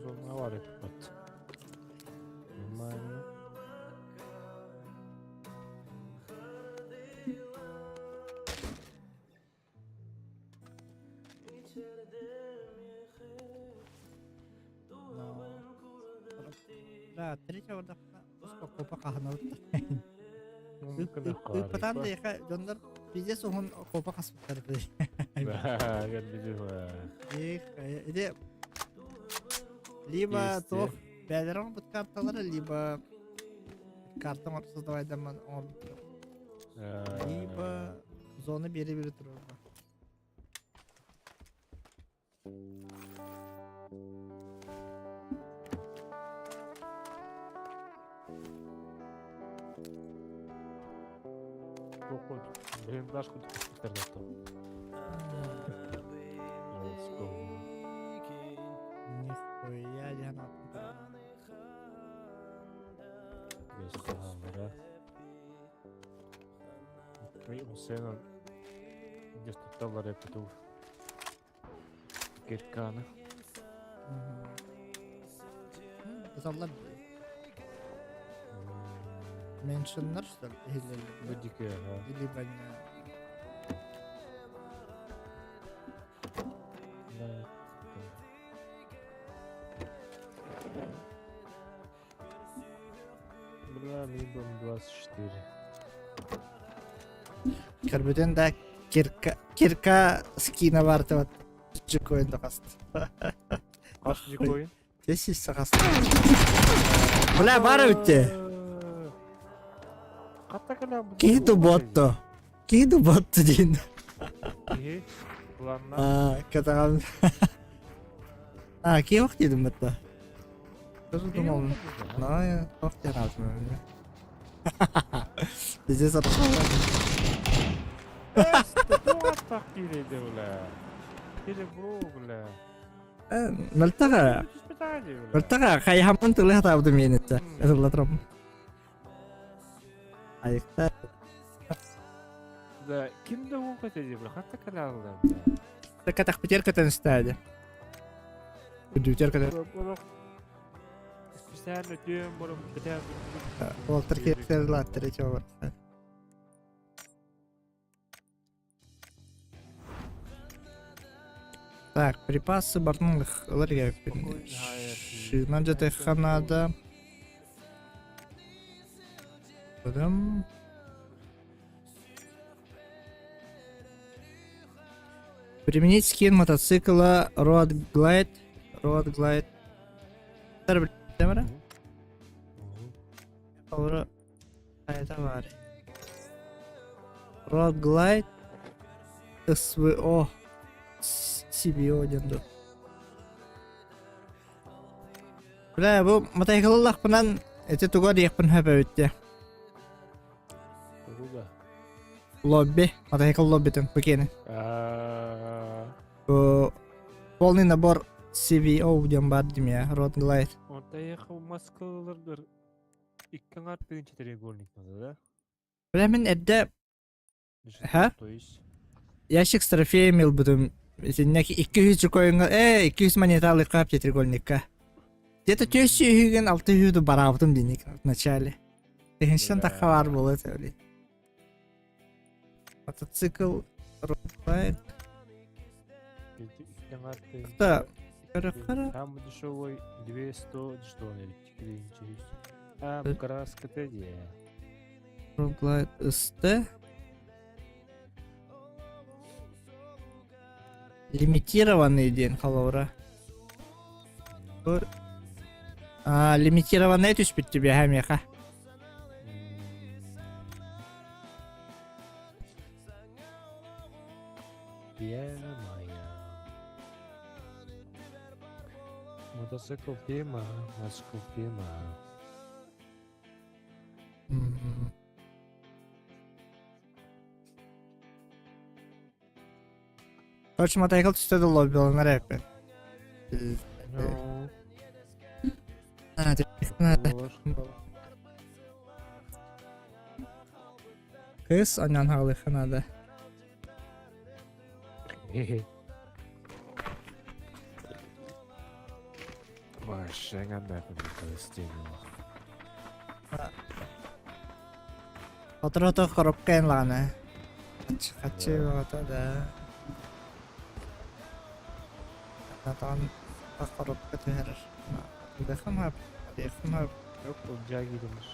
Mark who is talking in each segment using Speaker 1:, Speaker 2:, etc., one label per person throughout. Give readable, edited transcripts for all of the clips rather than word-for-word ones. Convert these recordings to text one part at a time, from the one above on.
Speaker 1: Зона бар эппит. Нормально.
Speaker 2: Да, третьего копа хаһанабыт. Ыппатан да яха дьоннор пиздец уһун копа хаспыттар. Иди либо туох бээлэр оҥорбут карталара, либо карта оҥорсо создавайдамман оҥорбуттар. Либо зона биэри-биэри турар.
Speaker 1: Блиндаж курдук
Speaker 2: Нихуя диэн
Speaker 1: Тутталлар эппиту Кирканы.
Speaker 2: Ыталлар Меншиннар что ли? Или
Speaker 1: Будики, ага.
Speaker 2: Или больная.
Speaker 1: Да. Бля, минимум 24.
Speaker 2: Көрбүтүн да кирка кирка скина бар деп жикоин да хаст.
Speaker 1: Хас жикоин?
Speaker 2: Тесис хаст. Бля, бара үтте. Киһи ботто. Киһи ботто диин.
Speaker 1: Киһи планна.
Speaker 2: А, катаган. А, киһи ох дедим бытта. Тоже думал, но я ох диэн Пиздец Мөлтөҕө Мөлтөҕө хайыһаммын тылы хатаабытым иэнитте. Ытылла турам. Айыкта.
Speaker 1: Да, ким да ол көтөдү, хатта каналлар.
Speaker 2: Катахпытер көтөн стади. Күдүтер көтөн.
Speaker 1: Специально өтүөм борум битэ
Speaker 2: Уолтар киэптэр чобор. Так, припасы бартын ылар керекпин. Шина жатыхха надо. Потом... Применить скин мотоцикла Road Glide. Road Glide. Олору хайата баар. Road Glide СВО CBO диэн дуо. Бля, бу мотоцикллаахпынан эти тугу диэхпин сөп эбит дии. Лобби, мотоцикл лоббитын бу киэнин. Бу полный набор CVO диэн баар димия, Road Glide.
Speaker 1: Онтайах маскаларгар икки аҥаар тыһыынча треугольник надо, да?
Speaker 2: Бля, мин эрдэ Ха?
Speaker 1: То есть
Speaker 2: Ящик с трофеями ылбытым. Итиннэ 200 чукойуҥа, э, 200 монета алыхха треугольникка. Где-то төс сүүһүгүн алты сүүһү бараабытым диник в начале. Тыһынчан тахха баар буолуо этэ блин. Мотоцикл Road Да,
Speaker 1: Самый дешевый 200 что он или А, краска ТД.
Speaker 2: Road Glide ST. Лимитированный диэн холобура. А, лимитированный түспүт тебе меха.
Speaker 1: Я моя. Мотоцикл тема, мотоцикл тема.
Speaker 2: Короче, мотоцикл түстэ да лоббиланар эппин.
Speaker 1: Ну,
Speaker 2: Кыыс анньан хаалыахха наада.
Speaker 1: Вообще Палестину.
Speaker 2: Сотору коробка ылаҕына. Хаччы бөҕөтө да. Натан коробка түһэрэр. Дехам дехам
Speaker 1: Yok olacağı gidilir.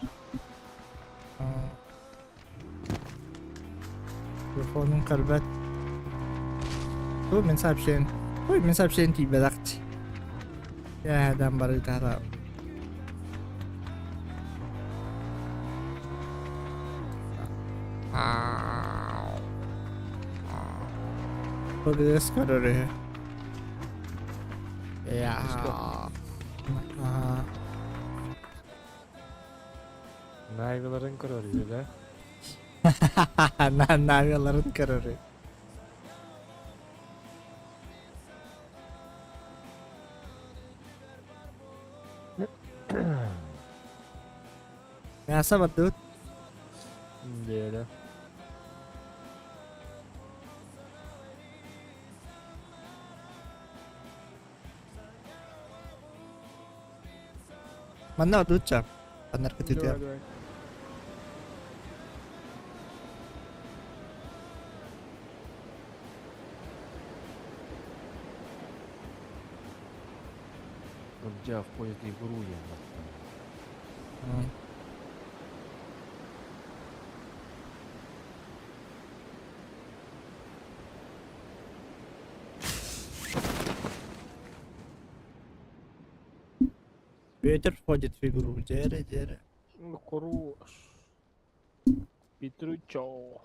Speaker 2: Телефонун көрбөт. Бу мин сообщение. Ой, мин сообщение тиийбэтэх. Яһадан барыытаара. Прогресс көрөр үһү. Я. Аха.
Speaker 1: Nayvaların көрөр үһү да.
Speaker 2: Навяларын көрөр үһү. Мясо бардыбыт.
Speaker 1: Диэре.
Speaker 2: Манна бардыбытча. Аннарка
Speaker 1: Давай,
Speaker 2: түтүөр.
Speaker 1: давай. Нурдя входит в игру, я
Speaker 2: Ветер входит в игру. Дере, дере.
Speaker 1: Ну, хорош. Петручо.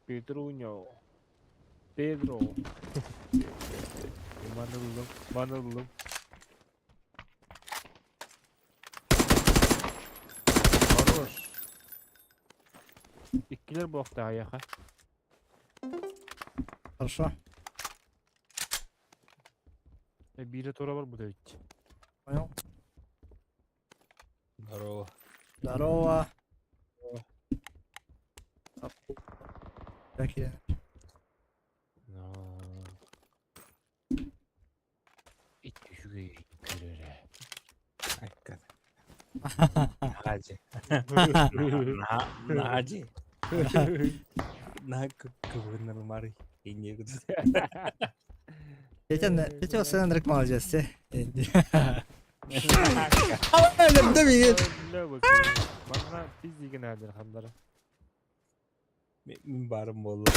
Speaker 1: Петруньо. Педро. Манылым, манылым. Хорош. Иккилэр буохта аяха.
Speaker 2: Хорошо.
Speaker 1: Биирэ тура бар бу ведь.
Speaker 2: Понял.
Speaker 3: Здорово.
Speaker 2: Здорово. Так я.
Speaker 1: No. Икки үчүгэй көрөрө.
Speaker 3: Айкка. Наадьи. Наадьи. На кыбыннар инне
Speaker 2: Петя сен молодец, те. Өлөрдө миигин.
Speaker 1: Манна физигин әдір хандары.
Speaker 3: Мин барым болду.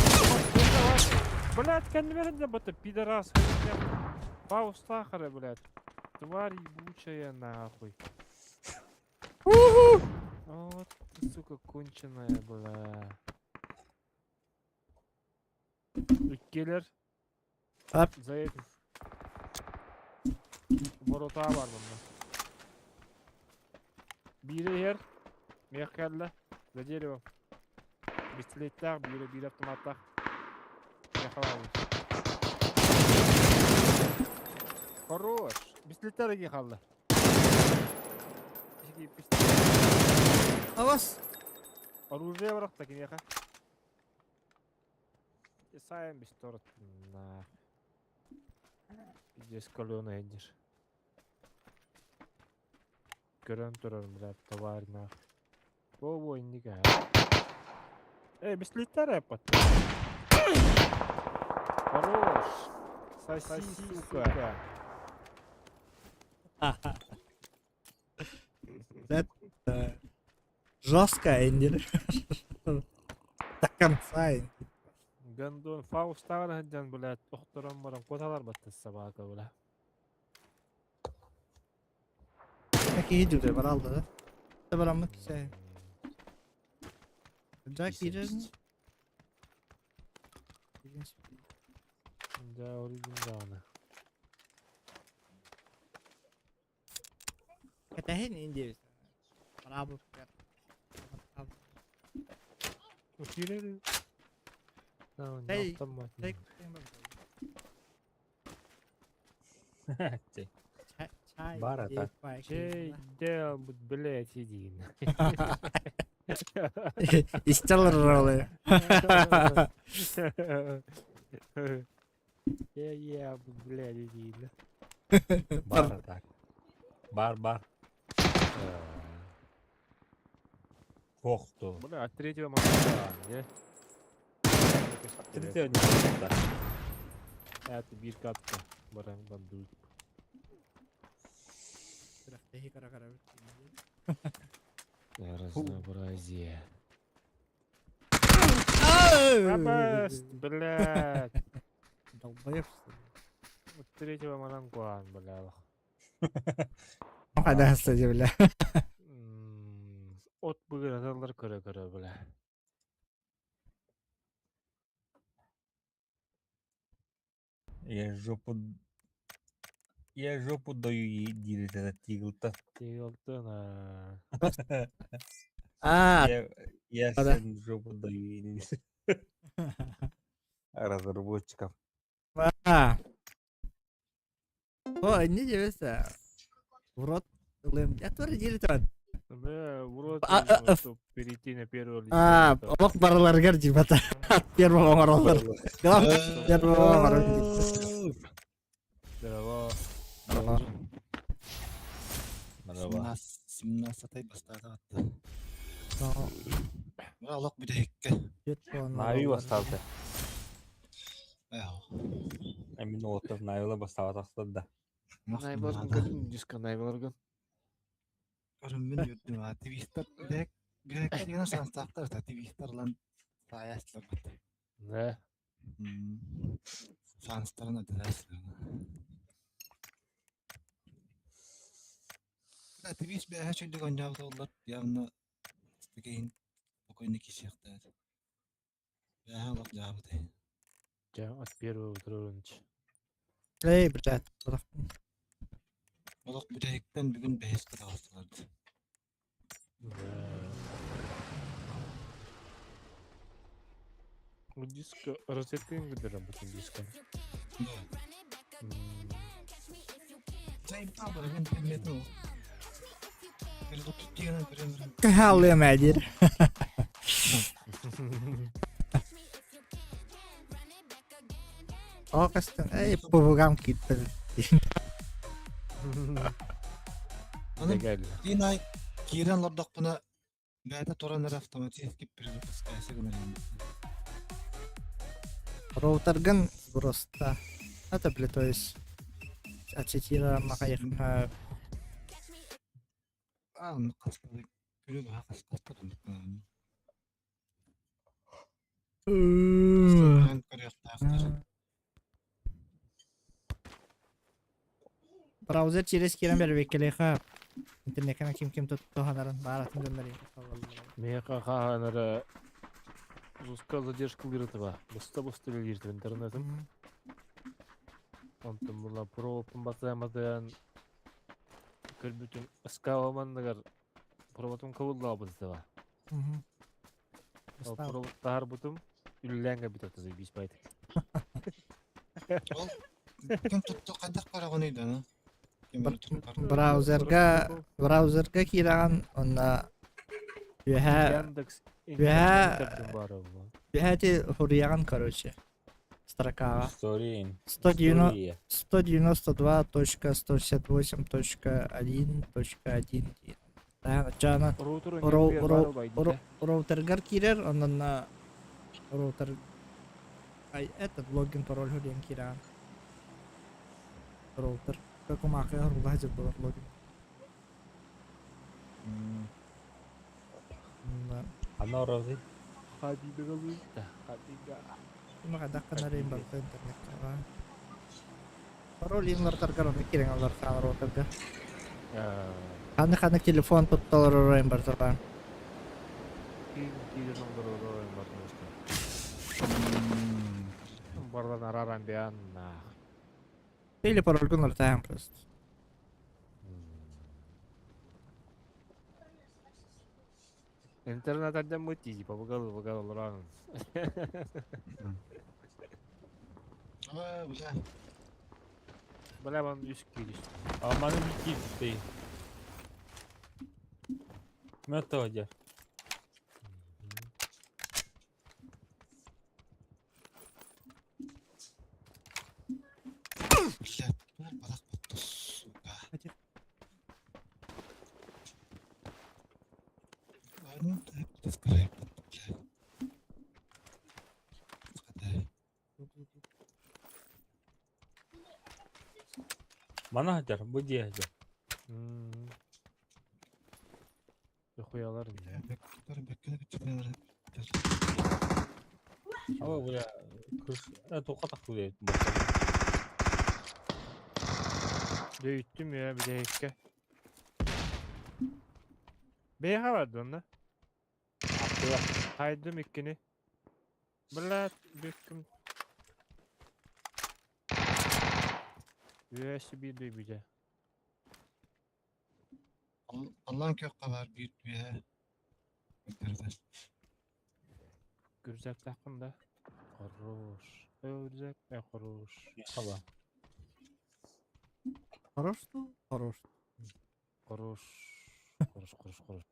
Speaker 1: Блядь, кэннибэрин да бата пидорас. Пау сахара, блядь. Тварь ебучая, нахуй. Вот ты, сука, конченая, бля. Иккилэр.
Speaker 2: Ап.
Speaker 1: За этим. Ворота бар мында. Биирэ иһэр. Миэх кэллэ. За деревом. Пистолеттээх, биирэ биир автоматтаах. Миэхэ Хорош. Пистолеттер эги хаалла. Пистолет.
Speaker 2: Авас.
Speaker 1: Оружие барахта киниэхэ. Исайым бисторот. На. Пиздец колена идешь. Көрөн турар, блядь, товар нах. Во-во, инника. Эй, пистолеттер эпот. Хорош. Соси, сука.
Speaker 2: Это жестко, Эндер. До конца.
Speaker 1: Гандон Фаустагар хаддан, блядь, охторон баран коталар батты собака, бля.
Speaker 2: Какие идут, баралды, да? Это барамыт сэ. Джак ирен.
Speaker 1: Да, оригин дааны.
Speaker 2: Кэтэһин индиэбит. Барабы.
Speaker 1: Киирэр.
Speaker 2: Эй,
Speaker 1: Автомат.
Speaker 3: Бар ата.
Speaker 1: Чей, дел, блядь, иди.
Speaker 2: Истер ролы.
Speaker 1: Я, я, блядь, иди.
Speaker 3: Бар так. Бар бар. Ох то.
Speaker 1: Бля, от третьего могу, не?
Speaker 3: Третьего не было.
Speaker 1: Это бир катка. Баран бандут. Разнообразие. Попасть, блядь.
Speaker 2: Долбоеб, что ли?
Speaker 1: От третьего мананкуан, бля.
Speaker 2: Хайда кстати, бля.
Speaker 1: От быгыраталлар көрө-көрө, бля.
Speaker 3: Я жопу... Я жопу даю ей диир этэ Тиглта.
Speaker 1: Тиглтан а.
Speaker 2: А,
Speaker 3: Я
Speaker 2: да.
Speaker 3: всем жопу даю ей разработчиков.
Speaker 2: А. О, не девайся. В рот ылым. Я тоже делит.
Speaker 1: Бля, в рот,
Speaker 2: А, а, а,
Speaker 1: чтоб перейти на первое лицо.
Speaker 2: А, олох барыларыгар дьибата. Первого оҥороллор. Главное, первого оҥорор.
Speaker 1: Здорово.
Speaker 2: Здорово.
Speaker 3: Здорово.
Speaker 4: 17 бастаата Олох бүтэһиккэ.
Speaker 3: Нави бастаабыта. Мин уолаттар Навила бастаабатахтар да.
Speaker 1: Найбаларгын көрдүм диско найбаларгын.
Speaker 4: Көрүммүн үөрдүм аа тивистар бүтэһик бүтэһиккэ деген шанстаахтар та тивистар ылан саайааччылар бат.
Speaker 1: Да.
Speaker 4: Шанстарын адырааччылар. Да тивис бэһэ чүйдүк оонньообут оҕолор явно стакейн спокойно киирсиэхтээх. Бэһэ олох дьаабыт
Speaker 1: Дьэ, от первого утрунч.
Speaker 2: Эй, блядь.
Speaker 4: Олох бүтэһиктэн бүгүн бэһискэ таҕыстылар.
Speaker 1: Диско розетка выдержим бутын диско.
Speaker 2: Кахалыам ээ диир. Оо кастан эй пубугам киттер.
Speaker 4: Аны биир ай киирэн олордохпуна бэйэтэ туран эрэ автоматически перезапускайся гынар
Speaker 2: Роутергын просто это бля, то есть от сети махайха
Speaker 4: Аа оннук хаста күнү быһа хас-хаста оннук гынан. Көрүөхтээхтэр.
Speaker 2: Браузер через киирэн бэрбиэккэлиэхэ интернеккэ ким-ким туһанарын баар атын дьоннор
Speaker 1: Миэхэ хаһан эрэ русска задержка лырытыба. Буста-буста үлэлиир интернетим. Онтон була проводпун батыан-батыан көрбүтүм ыскааба манныгар проводум кыбыллаабыт Ол проводтаһарбытым үлэлээн кэлбит заебись байтык.
Speaker 4: Ол ким тутту хайдах көрөҕүнүй да ким эрэ туттар.
Speaker 2: Браузерга браузерга киирэҕин онно үөһээ
Speaker 1: Яндекс
Speaker 2: үөһээ
Speaker 1: интернет баар буолла.
Speaker 2: үөһээ ити суруйаҕын короче строкаҕа
Speaker 3: История.
Speaker 2: 190 192.168.1.1 диэн. Таһаан
Speaker 1: Роутер
Speaker 2: Роу- роу-
Speaker 1: роу
Speaker 2: роутергар киирэр, онон роутер ай этот логин пароль диэн киирэҕин. Роутер кумаахыга урула сылдьар буолар логин. Да.
Speaker 3: Ана оровый.
Speaker 1: Хабига Хабига.
Speaker 2: Ким хайдах гынар барыта интернеккэ Пароль инлартаргар онно киирэн олор хаалар роутерга. Ханнык-ханнык телефон тутталар оройун барыталаан.
Speaker 1: Киин киирэн олорор барбыста. Бардан араран бианна.
Speaker 2: Или парольгун ортаан просто.
Speaker 1: Интернет аддам мыти, типа быгал быгал олорон.
Speaker 4: Аа бля.
Speaker 1: Бля, ман үс киирис.
Speaker 3: А маны бити ты. Методия.
Speaker 4: Бля, туох барах бутта сука.
Speaker 3: Мана сылдьар, бу дьиэ сылдьар.
Speaker 1: Дохуялар.
Speaker 3: О, бля, кыш, туха тахсыы
Speaker 1: Дөйүттүм я бүтэһиккэ. Бэйэҕэ барды онно.
Speaker 3: Аттыга.
Speaker 1: Хайдым иккини. Блядь, бүккүм. Үөс биир дөйбүтэ.
Speaker 4: Аллаан күөххэ баар биир үөһэ. Көрдөрдө.
Speaker 1: Күрдьэктээхпин да. Хорош. Үрдьэк, хорош.
Speaker 3: Хаба.
Speaker 2: Хорош ну, хорош.
Speaker 1: Хорош. Хорош, хорош, хорош.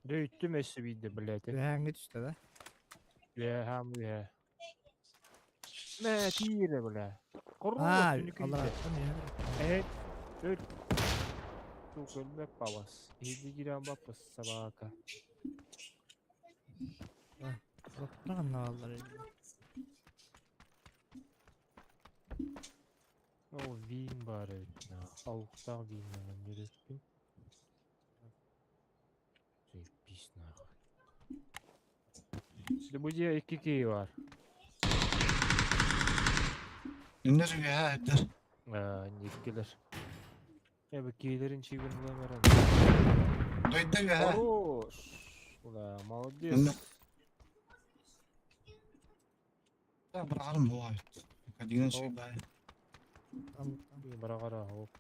Speaker 1: Дөйүттүм өссө биирдэ, блядь.
Speaker 2: Үөһээҥҥи түстэ да?
Speaker 1: Үөһэм үөһэ. Мэ тиирэ, бля. Хорош,
Speaker 2: Аа,
Speaker 1: түнүкү
Speaker 2: аллара.
Speaker 1: Э, өл. Тук өлбөк бабас. Иһди киирэн баппас собака.
Speaker 2: Аллар
Speaker 1: Ол вин бар эбит. Алыктаах виннен жүрөспүн. Заебись нахуй. Бу дьиэ икки киһи бар.
Speaker 4: Үннер үөһэ эрдэр.
Speaker 1: Иккилэр. Эбэ киилерин чигин булан баран.
Speaker 4: Дойду үөһэ.
Speaker 1: Хорош. Ула, молодец.
Speaker 4: Үннер. Бырағарым буолар. Кадиган шуйбай.
Speaker 1: Барагара хоп.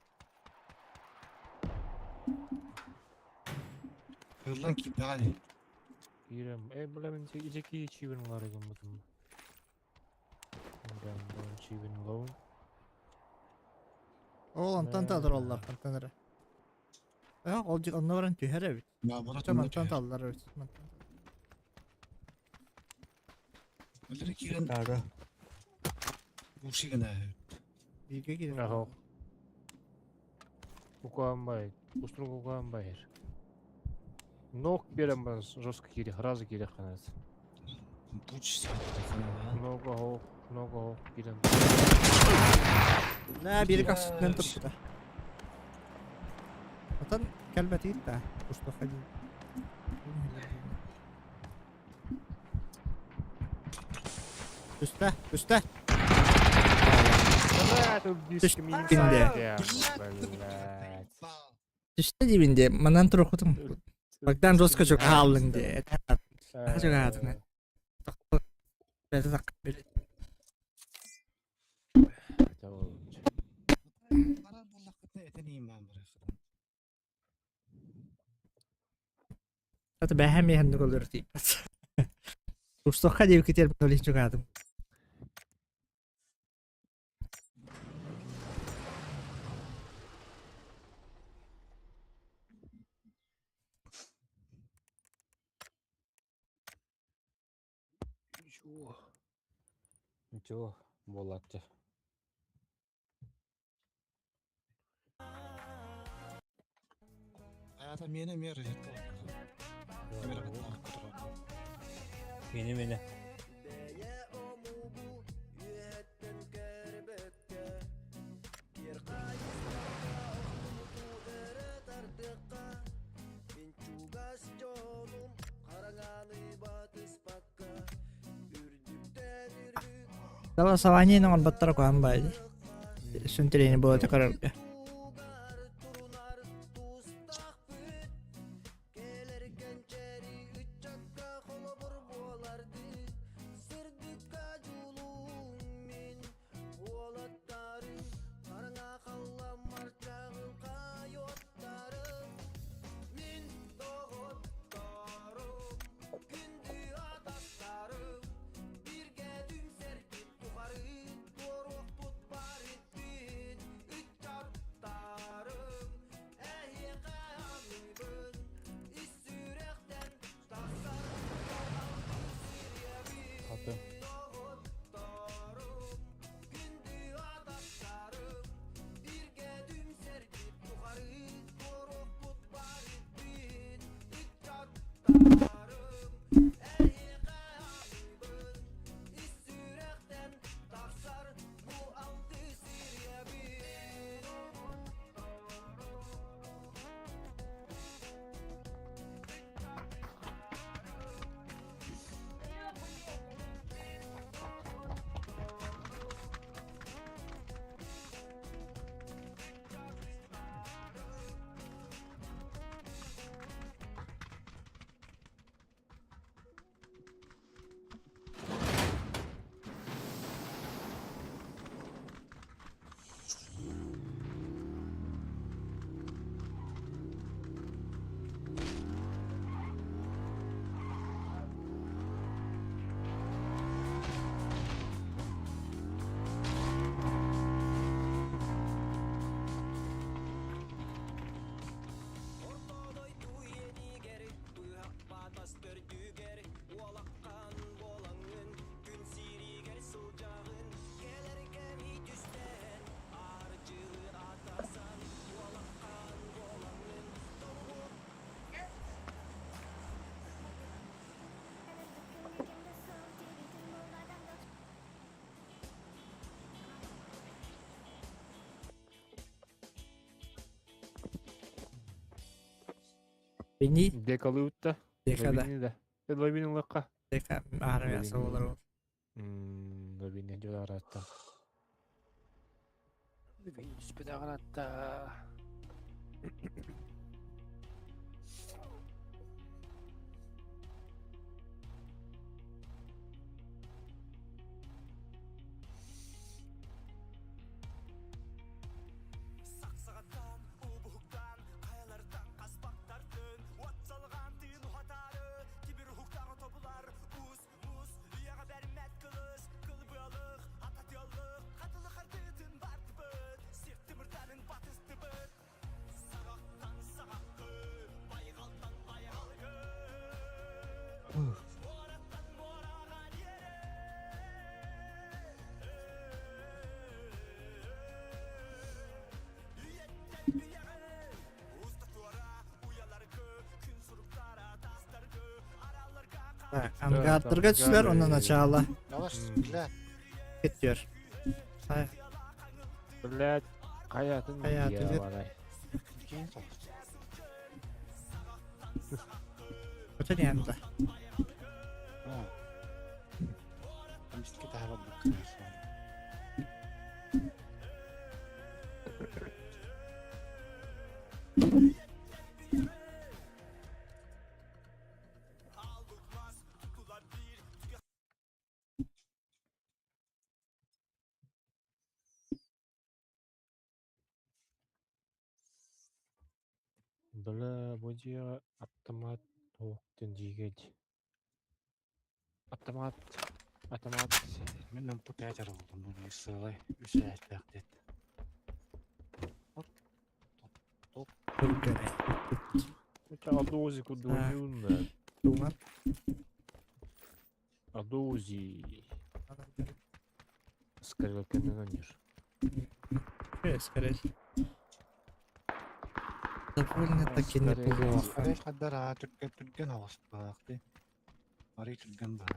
Speaker 4: Кыыллан киирдэҕэ
Speaker 1: Киирем. Э, бля, мен ичеки чигин булар экен бутум. Гандон чигин лоун.
Speaker 2: Ол онтон та олороллор, онтон эрэ. Э, ол дьик онно баран түһэр эбит.
Speaker 4: Наоборот,
Speaker 2: Ча мантан таллар эбит. Мантан.
Speaker 4: Өлөрө киирэн
Speaker 3: Тага.
Speaker 4: булши гына.
Speaker 2: Бииргэ киирэн.
Speaker 1: Аха. Укаанбай. Уструг укаанбай. Ног берем баран жестко кире, сразу кире ханас.
Speaker 4: Буч.
Speaker 1: Много хоп, много хоп кирен.
Speaker 2: Нэ, биир кахсытынан турбута. Отон кэлбэтигит да, устуохха дии. Түстэ, түстэ.
Speaker 1: Блядь, убийский
Speaker 2: Түстэ. Түстэ диибин дии, манан турукутум. Богдан жестко чук хааллыҥ дии. Чугаатына. Бэйэтэ так били.
Speaker 4: Барар буллаххытына этэн иимаан барыаххытын.
Speaker 2: Это бэһэм иһэн нугалыр тиийбэт. Устуохха диэбиккитигэр ол иһин чугаатым.
Speaker 1: Ничего.
Speaker 3: Ничего, буолааччы.
Speaker 4: Аята миэнэ эмиэ розетка Камера
Speaker 3: Мини мини.
Speaker 2: Голосование оҥорботторо куһаҕан баайы дии. Сүнтүрүөнү буола көрөргө. Бини
Speaker 1: Декалыытта.
Speaker 2: дека да.
Speaker 1: Лавини да. Лавини лакка.
Speaker 2: Дека армия
Speaker 1: Лавини.
Speaker 2: болар.
Speaker 1: Лавини дьоларатта. Лавини түспэтэҕин
Speaker 2: Так, ангардырга түстүлэр, онно начало
Speaker 4: Yavaş бля.
Speaker 2: кетер. Ай,
Speaker 1: Блядь, хайатын
Speaker 2: Хайатын
Speaker 1: дьиэ барай.
Speaker 4: Кейин соғыс.
Speaker 2: өтө ньэмдэ.
Speaker 4: Ha. Мистики тахабат букканар.
Speaker 1: Бля, бу дьиэҕэ автомат уоктун дьиигэй. Автомат, автомат.
Speaker 4: Мен нам пять арылдым бу bir сылай үс аяқтақ дед.
Speaker 2: Көргөрэ.
Speaker 1: Это Адози кудуюнна.
Speaker 2: Туган.
Speaker 1: Адози. Скорее, канонир.
Speaker 2: Скорее. Довольно-таки неплохо.
Speaker 4: Арай хаддар аа түрген түрген алыспақты. Арай түрген бар.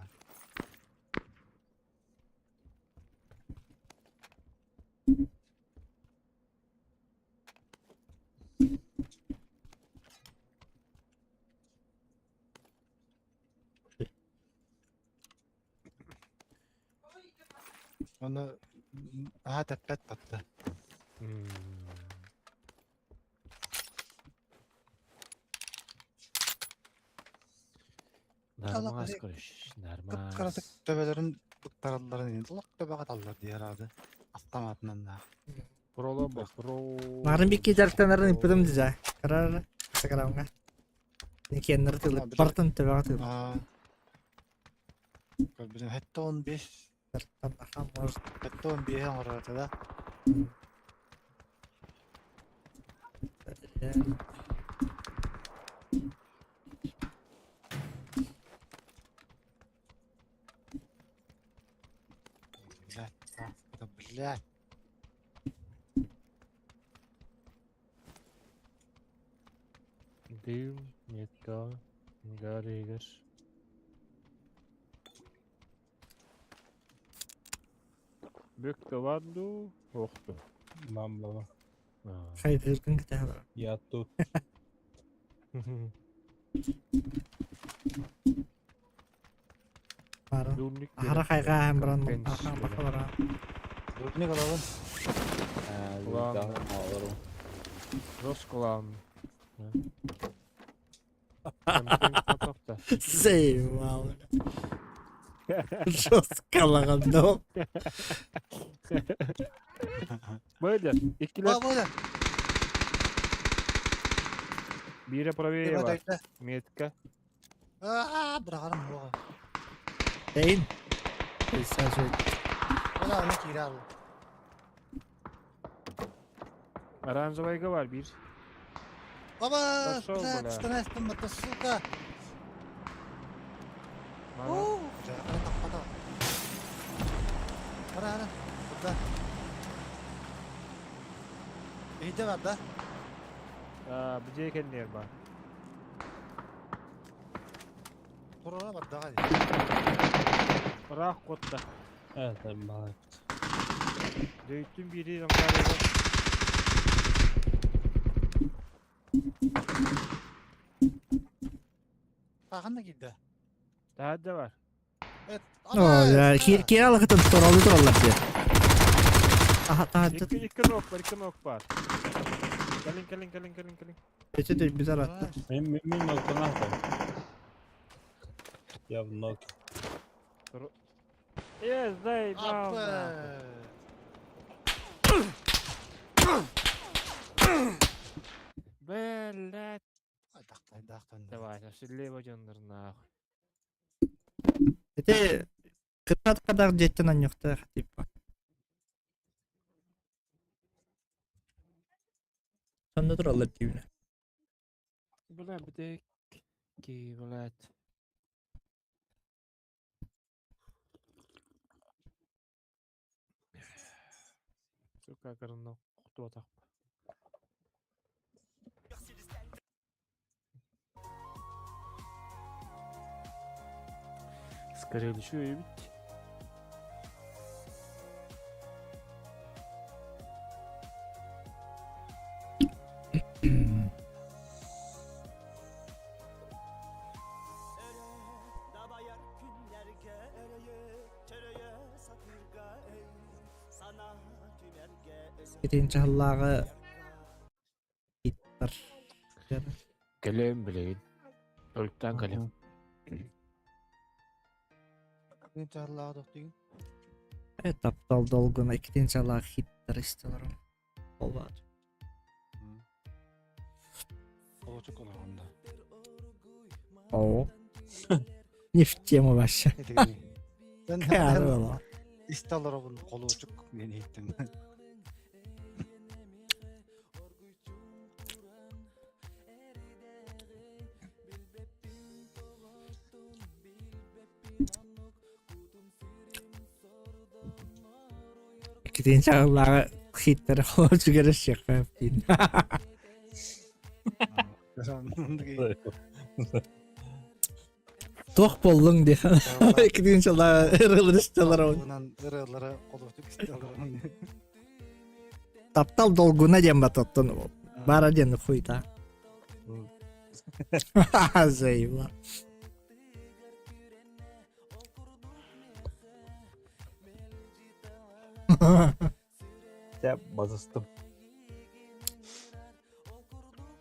Speaker 4: Оны аа тәппәт батты.
Speaker 1: Нормас, короче,
Speaker 4: Кыпкыратык
Speaker 1: нормас.
Speaker 4: төбелерин буттаралларын енді лық төбеға таллар дейер ады. Автоматынан да.
Speaker 1: Пролоба, про.
Speaker 2: Нарын бикки жарктанарын иппытым диза. Карар Инстаграмга. Никеннер тылы бартын төбөҕө тылы.
Speaker 4: Аа. Көрбүтүм хэтте 15,
Speaker 2: Аха, может.
Speaker 4: хэтте 15 оҥоророто да. Блядь, да, блядь.
Speaker 1: Дым, метка, гаригер. Бүк ванду, охту.
Speaker 3: Мам баба.
Speaker 2: Хайдыргын кытаалар.
Speaker 3: Я тут.
Speaker 2: Бары. Ахара хайга һәм баран аха баха бара.
Speaker 4: Не калабын?
Speaker 1: Ладно.
Speaker 3: Алырым.
Speaker 1: Росколан.
Speaker 2: Сейвал. Жестко лагандо.
Speaker 1: Böyle ikkiler
Speaker 4: Ба, боля.
Speaker 1: бире правее бар. Метка.
Speaker 4: Аа, бырагарым буга.
Speaker 2: Дейин. Сажу.
Speaker 4: Бала аны кире ал.
Speaker 1: Оранжевайга var bir.
Speaker 4: Баба,
Speaker 1: Пошел,
Speaker 4: блядь,
Speaker 1: бля.
Speaker 4: штанестым это сука.
Speaker 1: Мана.
Speaker 4: Жакара таппата. Ара, ара. Куда? Эйде бар да.
Speaker 1: А, бije kendiler var.
Speaker 4: Турара бар да.
Speaker 1: Рақ котта.
Speaker 3: Evet, ben
Speaker 1: Дөйтүн бири аңгарыга.
Speaker 4: Таханна киирдэ.
Speaker 1: Таһырдьа бар.
Speaker 2: Оо, киэр алахытын торолу тураллар диye. Аха таһырдьа.
Speaker 1: Икки икки нок бар, икки нок бар. Кэлин, кэлин, кэлин, кэлин, кэлин.
Speaker 2: Өтө дөйбүт аратта.
Speaker 3: Мин мин мин ноктанахтым. Я в нок.
Speaker 1: Э, заебал нахуй. Блять. Давай, лево дьоннор нахуй.
Speaker 2: Ити кытаат хадаах дьиэттэн анньыахтаах типа. Сонно тураллар диибинэ.
Speaker 1: Бля, бдек. Ки, блядь. Сука, кырынна кутуатах. Скорее всего, ведь.
Speaker 2: Итин чаһыллааҕы иттар.
Speaker 1: Кэлэм билигин. Толуктаан кэлэм.
Speaker 4: Мин чаһыллааҕы тохтуйун.
Speaker 2: Э, таптал долгуна иккитин чалаах хиттар истэлэр. Ол баар.
Speaker 4: Холочук олорон да.
Speaker 2: О. Не в тему вообще.
Speaker 4: Мен истэ олоробун холуочук диэн иһиттим.
Speaker 2: Иккитин чаҕыллааҕы хиттэр холочук эрэ сиэххэ диин. Туох буоллуҥ диэн. Иккитин чаллааҕы ырыалар истэлэр.
Speaker 4: Ырыалары холуочук истэлэр.
Speaker 2: Таптал долгуна диэн бататтан баара диэн хуйта. Заебал.
Speaker 3: Дьэ, басыстым.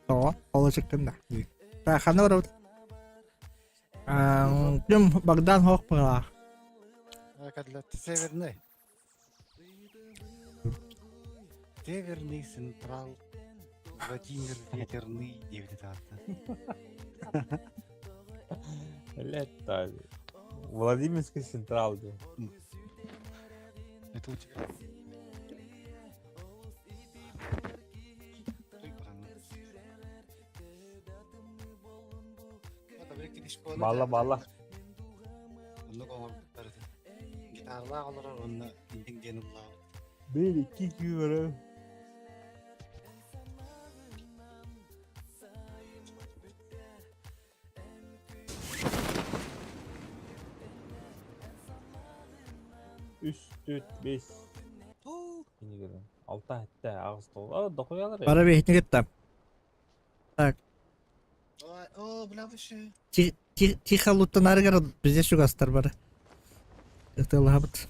Speaker 2: Тоҕо? Холочуктун да. Так, ханна барабыт? Ким Богдан хоох быһалаах.
Speaker 4: Северный. Северный Централ Владимир Ветерный диэбит аата.
Speaker 3: Блядь, Владимирский Централ диэн.
Speaker 4: Это у тебя.
Speaker 3: Балла балла.
Speaker 4: Оннук оҥорбуттар этэ. Гитаралаах олорор уонна интиҥ диэн ыллаабыт.
Speaker 3: Бир икки күүрэ. Үс, төрт, бес. Кинигeden. Алта, хэтте, аҕыс, тоҕус. А, дохуялар.
Speaker 2: Бара биһитини кытта. Так.
Speaker 4: О, бля, вообще.
Speaker 2: Тихо луттанарыгар бізде чугастар бары. Ытыалаһабыт.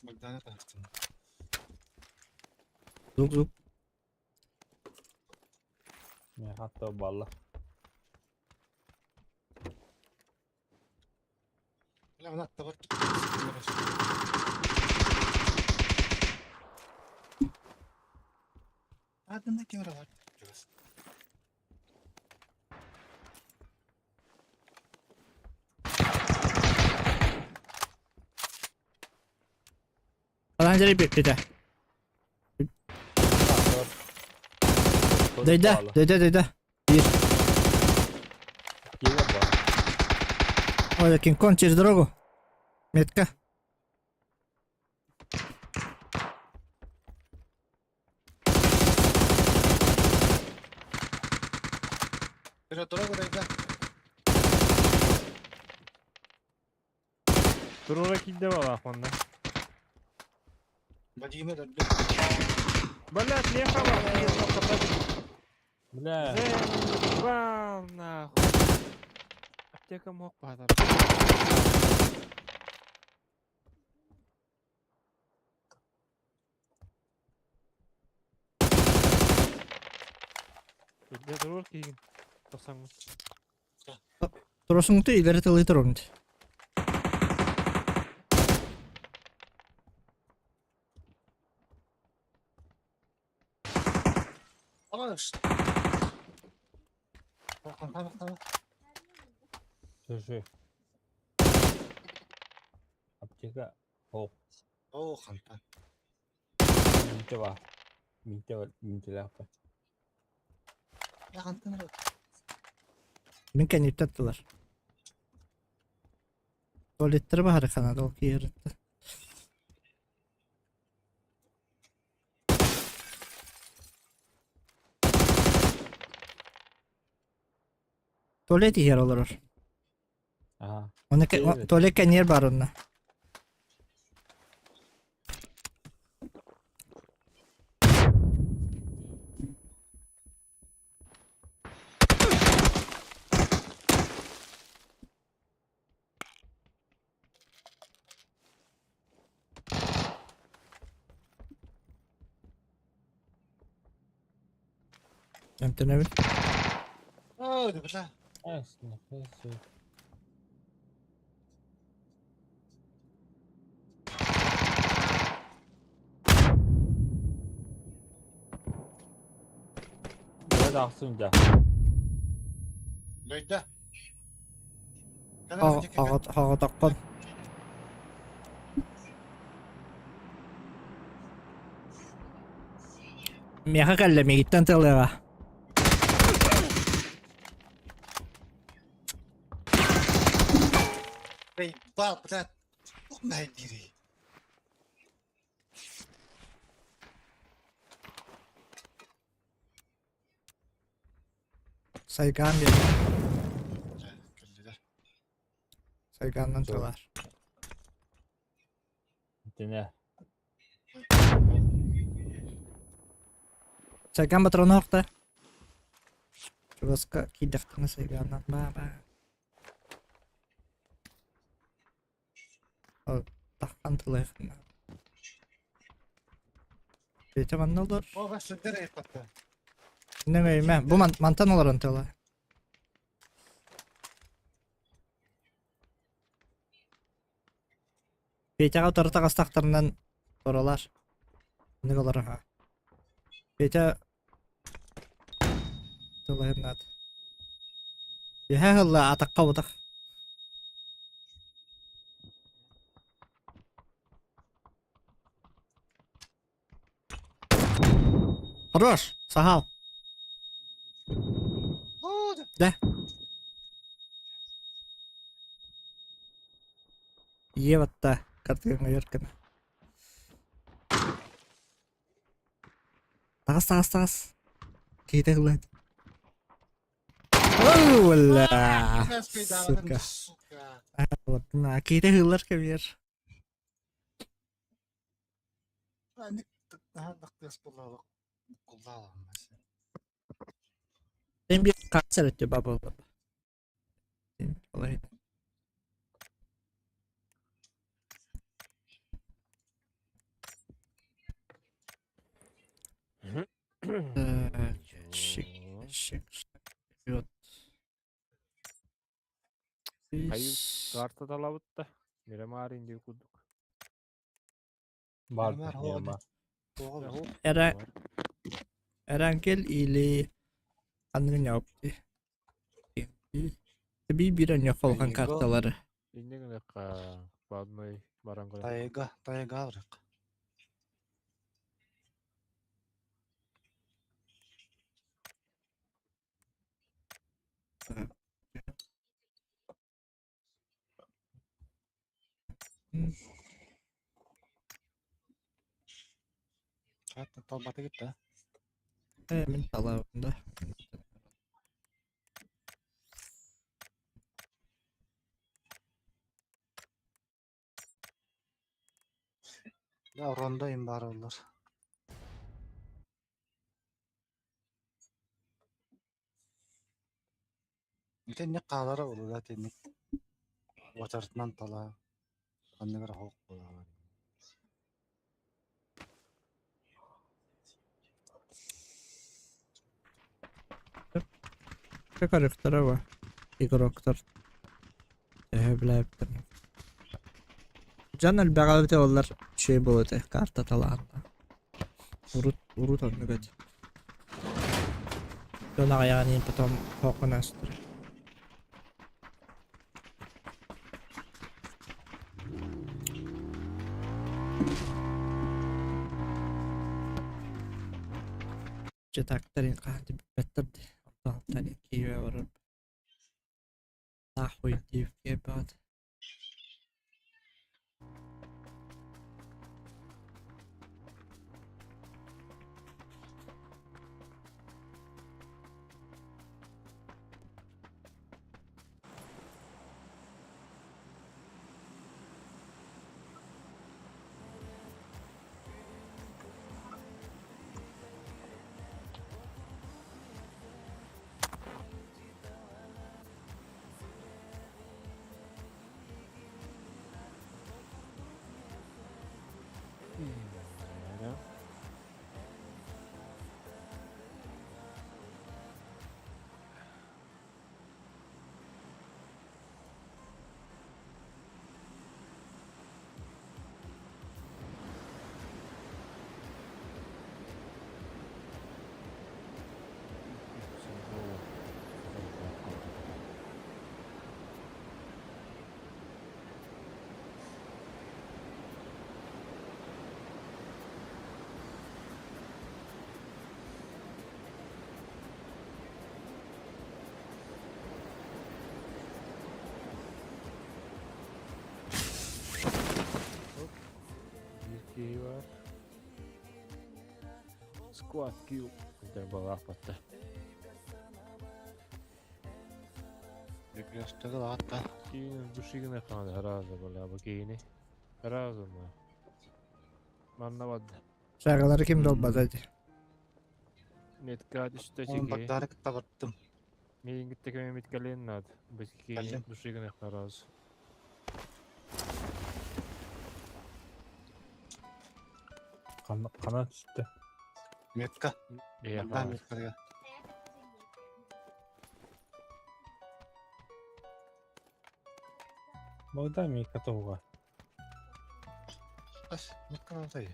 Speaker 4: Богдана тахсын.
Speaker 2: Звук, звук.
Speaker 3: Хатта балла.
Speaker 4: Бля, она аттыбар. Адында кемера бар. Чугас.
Speaker 2: Алан дьэрэ бүппүтэ. Дөйдө, дөйдө, дөйдө. Биир. Ой, Кинг-Конг через дорогу. Метка.
Speaker 4: Через дорогу дөйдө.
Speaker 1: Турура киирдэ балаах манна.
Speaker 4: Вадимы өлөрдүм.
Speaker 1: Блядь, лехала!
Speaker 3: Бля.
Speaker 1: Заебал нахуй. Аптека мог падар. Үрдэ туруор киһигин. Тохсаҥмын.
Speaker 2: Туросуҥту илэри тылыы турун.
Speaker 3: Слушай. Аптека. О.
Speaker 4: Оо, хантан.
Speaker 3: Миитэ баар. Миитэ миитэлээхпин.
Speaker 4: Я хантан эрэ.
Speaker 2: Мин кэнниттэн аттылар. Туалеттары баһары ханада ол киһи Туалет иһэр олорор.
Speaker 3: Аха.
Speaker 2: Оны туалет кэнниэр бар онно. Эмтэнэбин.
Speaker 4: Оо, бля.
Speaker 3: Эс, нахуй. Бля, тахсын дьэ.
Speaker 4: Лөйдө.
Speaker 2: Хоҕотоххун. Миэхэ кэллэ миигиттэн тылыаҕа.
Speaker 4: Эй, бал, блядь. Туох мэһэйдиирий?
Speaker 2: Сайгаан диэн.
Speaker 4: Дьэ, кэллилэр.
Speaker 2: Сайгааннан тылар.
Speaker 3: Итинэ.
Speaker 2: Сайгаан патрона охта. Чугаска киирдэхтэринэ сайгааннан баа-баа. Таххан тылыахына. Петя манна олор.
Speaker 4: О, бас сылдьар эйпатта.
Speaker 2: Нөҥөйүмэ. Бу мантан олорон тыла. Петяҕа утары таҕыстахтарынан туралар. Ник олорор ха. Петя тылыһыннаат. Үһэ ылла атахха утах. Хорош, сахал. Да. Ева-та, картина Еркина. Таҕыс, таҕыс, таҕыс. Киһитэ ыллаат. Ола! Сука.
Speaker 4: Сука.
Speaker 2: На, киһитэ ыһыллар кэбиэр. Sen bir kanser etti baba. Olay. Шик, шик, вперед.
Speaker 1: Хайы карта талабытта. Мирамар инди курдук.
Speaker 3: Бар
Speaker 4: Мирамар
Speaker 3: Мирамар.
Speaker 2: Эра Эрангел или Анрыняопти. Би бир холхан карталары.
Speaker 1: Иннигин по одной баран көрө.
Speaker 4: Тайга, тайга барык. Хатта талбата гитта.
Speaker 2: Мин талабында.
Speaker 4: Я рондо им баар оллар. Итинник хаалара улуга итинник уочаратынан талаа ханнык эрэ оһох буолаҕа.
Speaker 2: Көрүктэрэ бу игроктар төһө билээбиттэр. Дьон элбэҕэ эбитэ буоллар үчүгэй буолуо этэ карта талаанна. Урут урут оннук этэ. Дьон аҕыйаҕын иһин потом хоһун астара. Дьэ хаһан билбэттэр дии. Онтон Киеве барар. Нахуй диэбит баҕат.
Speaker 1: Биир киһи баар. Squad kill. Балааппатта.
Speaker 4: Перекрестогы лаатта.
Speaker 1: Киин душигына хааны харааза бола бу киини. Харааза ма. Манна бадда.
Speaker 2: Шагалары ким долбата дии.
Speaker 1: Метка түстэ
Speaker 4: Onun
Speaker 1: чиги.
Speaker 4: багдары кытта бардым.
Speaker 1: Миин гитте кеме миткален над. Бу киини
Speaker 4: Кэллим.
Speaker 1: душигына харааза.
Speaker 3: Хана түстэ.
Speaker 4: Метка.
Speaker 1: Ээ
Speaker 4: Да
Speaker 1: хааз.
Speaker 4: меткага.
Speaker 3: Богдан мика туга.
Speaker 4: Ас метка надо.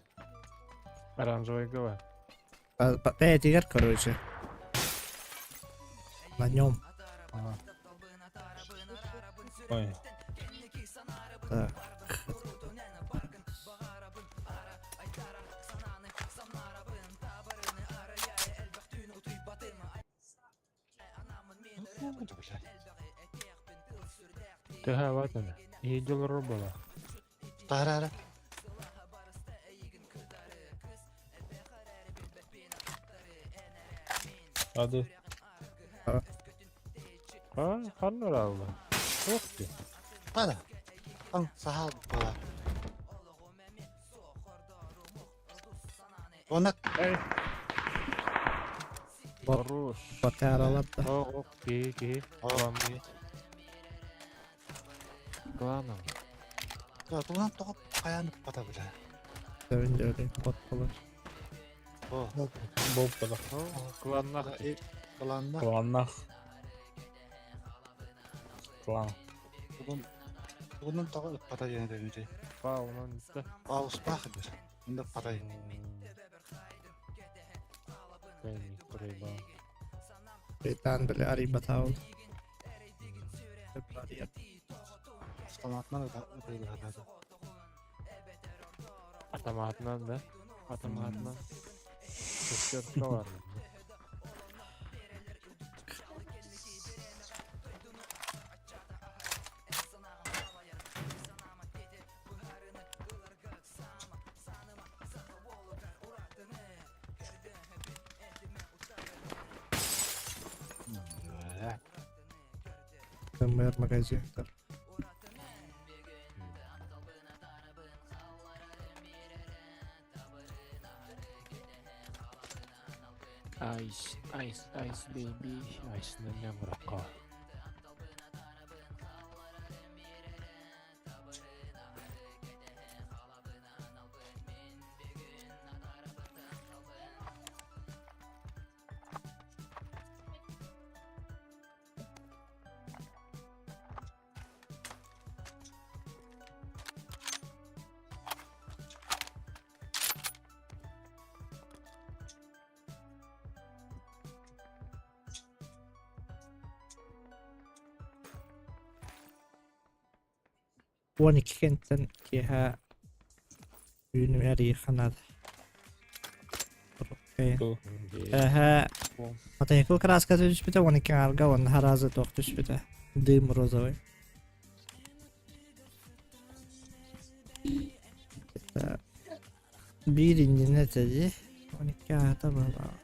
Speaker 1: Оранжевый гова.
Speaker 2: Бэйэтигэр короче. На нем.
Speaker 3: Ага. Ой.
Speaker 2: Так.
Speaker 1: Төһө баатана. Иһидьол робола.
Speaker 4: Тарара.
Speaker 3: Hadi.
Speaker 1: Ha, ханна алла. Ох ты.
Speaker 4: Тара. Ан сахал була. Она
Speaker 1: Эй.
Speaker 2: Бот.
Speaker 1: Хорош.
Speaker 2: Батаралар да.
Speaker 1: О, ки, ки.
Speaker 4: О,
Speaker 1: Главное.
Speaker 4: Да, туган тоҕо хайаан пата билэ.
Speaker 2: Дөрүн бот болар.
Speaker 4: О,
Speaker 3: Болпада.
Speaker 1: Кланнах.
Speaker 4: Кланна.
Speaker 3: Кланнах. Клан.
Speaker 4: Тугун тугунан тоҕо пата диэн этэбит.
Speaker 1: Паунан да.
Speaker 4: Пауспах бир. Инде патай.
Speaker 1: Кайни пройба.
Speaker 2: Шайтан биле арыйбатаал.
Speaker 4: Автоматынан ытыылаһата.
Speaker 1: Автоматынан да. Автоматынан. Шестерка бар.
Speaker 2: МР магазин.
Speaker 1: Ice, ice, ice, baby, ice на мракка.
Speaker 2: 12 кэнтэн киэһэ түүнүм эрийиэххэ наада. Эһэ мотоцикл краската түспүтэ 12 аҥаарга уонна хараазы туох түспүтэ. Дым розовый. Биир иннинэ этэ дии. 12 аата быһалаах.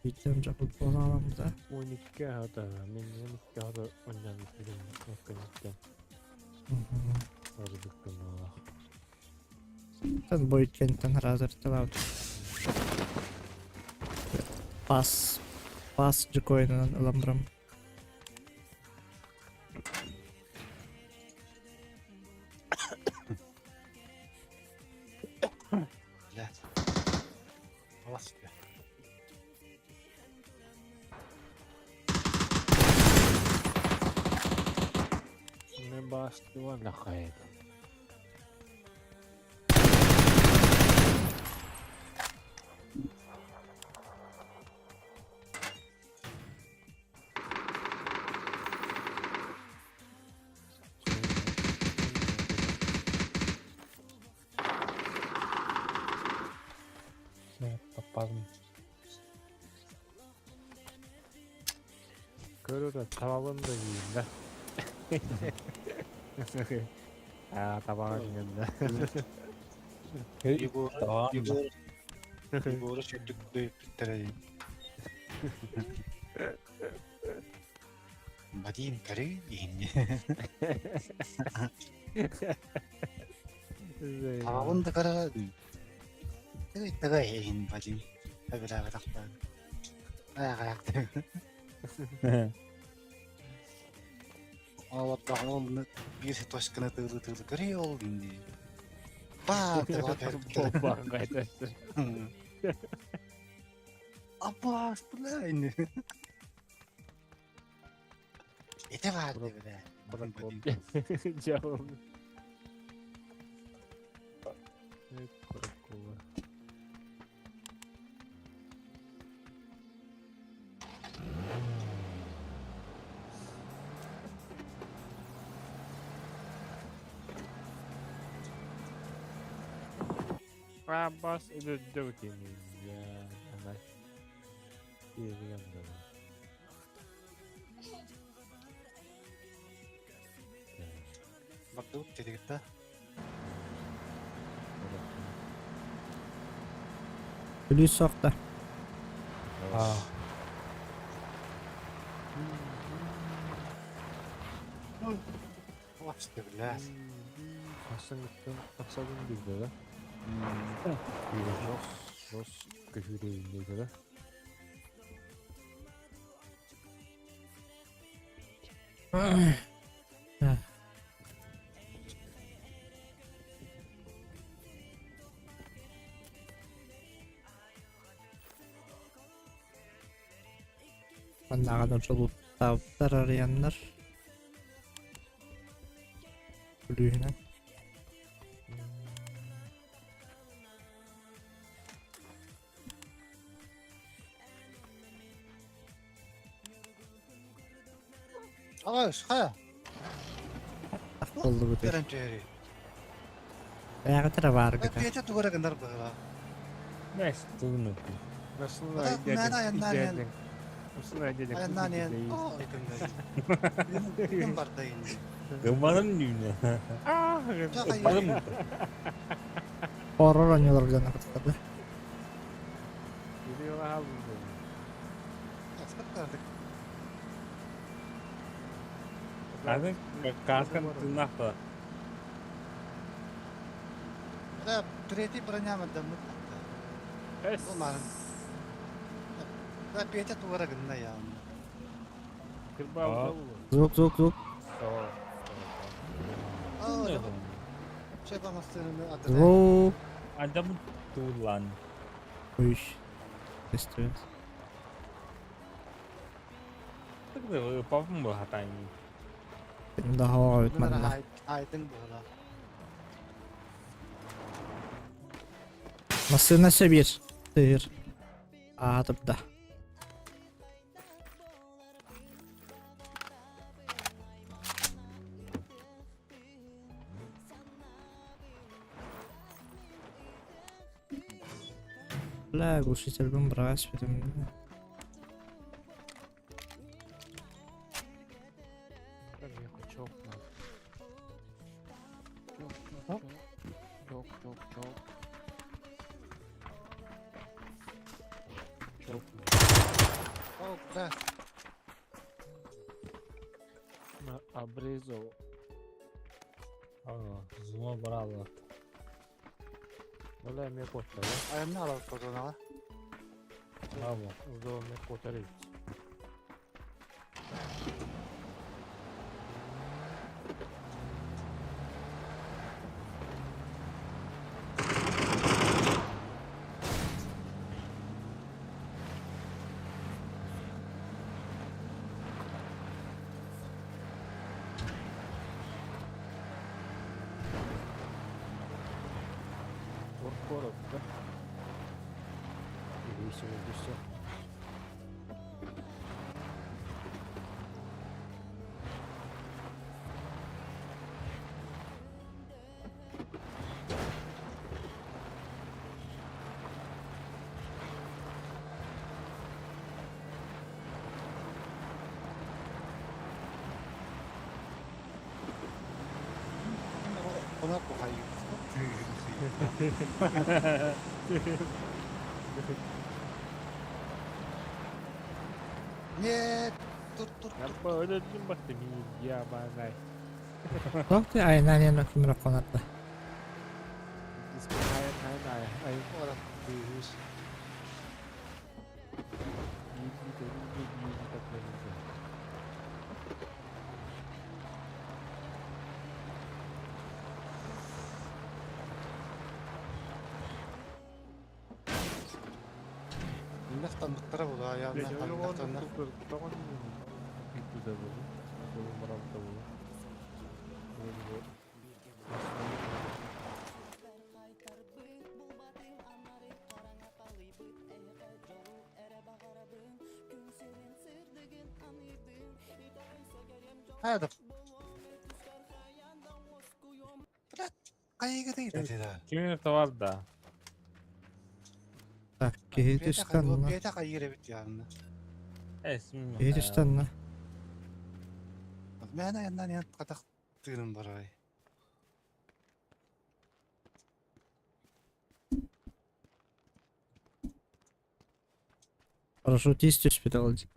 Speaker 2: Биирдэ дьокут буолаламмыта.
Speaker 1: 12 аата мин 12 аата онньон билим өккөнүттэн ордук буоллах.
Speaker 2: Тан бойкентен разарталаабыт. Пас пас дьокуойунан ылан барам.
Speaker 4: Блядь. Господи.
Speaker 1: Не бастыла нахает.
Speaker 3: Таппадым.
Speaker 1: Көрөр табабын да дииллэр. Аа табаҕа киҥэннэ.
Speaker 4: Егор, Егор, Егора сүүрдүк дөйүппүттэрэ Вадим, көрү иһинни. Табабын да көрө. Тыгай иһин Вадим. Эбилээбэтэхтэр. Аяҕаяхтар. Олордоҕуна ол биир точканы тыылы-тыылы көрүй ол дии. Баа, тыла
Speaker 1: Баанга
Speaker 4: Аппаас, бля, ини. Ити баар бля.
Speaker 1: Дьявол. Куракова. Аббас өлөрдө кини. Ана. Ириэн
Speaker 4: Бардыбыт дедигит да.
Speaker 2: Бүлүү суохта.
Speaker 3: Аа.
Speaker 4: Господи, блядь.
Speaker 1: Хасыңыттан тахсабын билде да. Рос, рос көһүрейин да.
Speaker 2: Маннааҕа дьолуттаабыттар арыйаннар. Бүлүүһүнэн.
Speaker 4: Ағаш, қая?
Speaker 2: Болду бу.
Speaker 4: Берен төри.
Speaker 2: Бэйэҕит эрэ бааргыта.
Speaker 4: Петя тугара гынар быһыла.
Speaker 3: Нэс тугуну.
Speaker 1: Nasıl
Speaker 4: Мына
Speaker 1: айдедин? Nasıl айдедин?
Speaker 4: Аяннан ен. О, Күн барда енді.
Speaker 3: Гыммадым дүйнө.
Speaker 1: Аа,
Speaker 3: Ыппадым.
Speaker 2: Хоррор оонньууларга кытта.
Speaker 3: Аны каскан тыннахта.
Speaker 4: Да, третий броня мадамыт.
Speaker 1: Эс.
Speaker 4: Оларын. Да, Петя тугара гынна я.
Speaker 1: Кырбаабыта буолуо.
Speaker 2: Звук, звук, звук.
Speaker 1: Оо.
Speaker 4: Аа, Че массыынаны атыта.
Speaker 2: Звук.
Speaker 3: Адам туулан.
Speaker 2: Ой. Көстүбэт.
Speaker 3: Папам баһатаан.
Speaker 2: Да хоҕойут манна.
Speaker 4: Айдын буола.
Speaker 2: Массыына сөбүр. Тыыр. Аа турда. Бля, глушительбин быраҕа түспүтүм.
Speaker 1: Чок, чок, чок, чок, чок. Чок.
Speaker 4: О, бля.
Speaker 1: На обрезал.
Speaker 3: Зума бараллар.
Speaker 1: Бля, мне кота, да?
Speaker 4: Айамны алып kodona.
Speaker 3: Браво.
Speaker 1: Здорово, мне кота рейс. Город, да? Или сегодня все.
Speaker 4: Ona koyayım. Нет, тут тут тут.
Speaker 1: Öyle baktım ya bana.
Speaker 2: Туох ти айнан кимре конарда.
Speaker 1: Ай ай ай.
Speaker 4: Ora büyümüş. Мехтан була я мехтан. Хайда. Блядь, кайга дейdi dedi.
Speaker 3: Кимин бар да.
Speaker 2: Так, киһи түстанна.
Speaker 4: Петя кайгыра бит янына.
Speaker 3: Эсмин.
Speaker 2: Киһи түстанна.
Speaker 4: Мен ayandan yan katak тыырым барай.
Speaker 2: Парашютист түспүт ол дьик.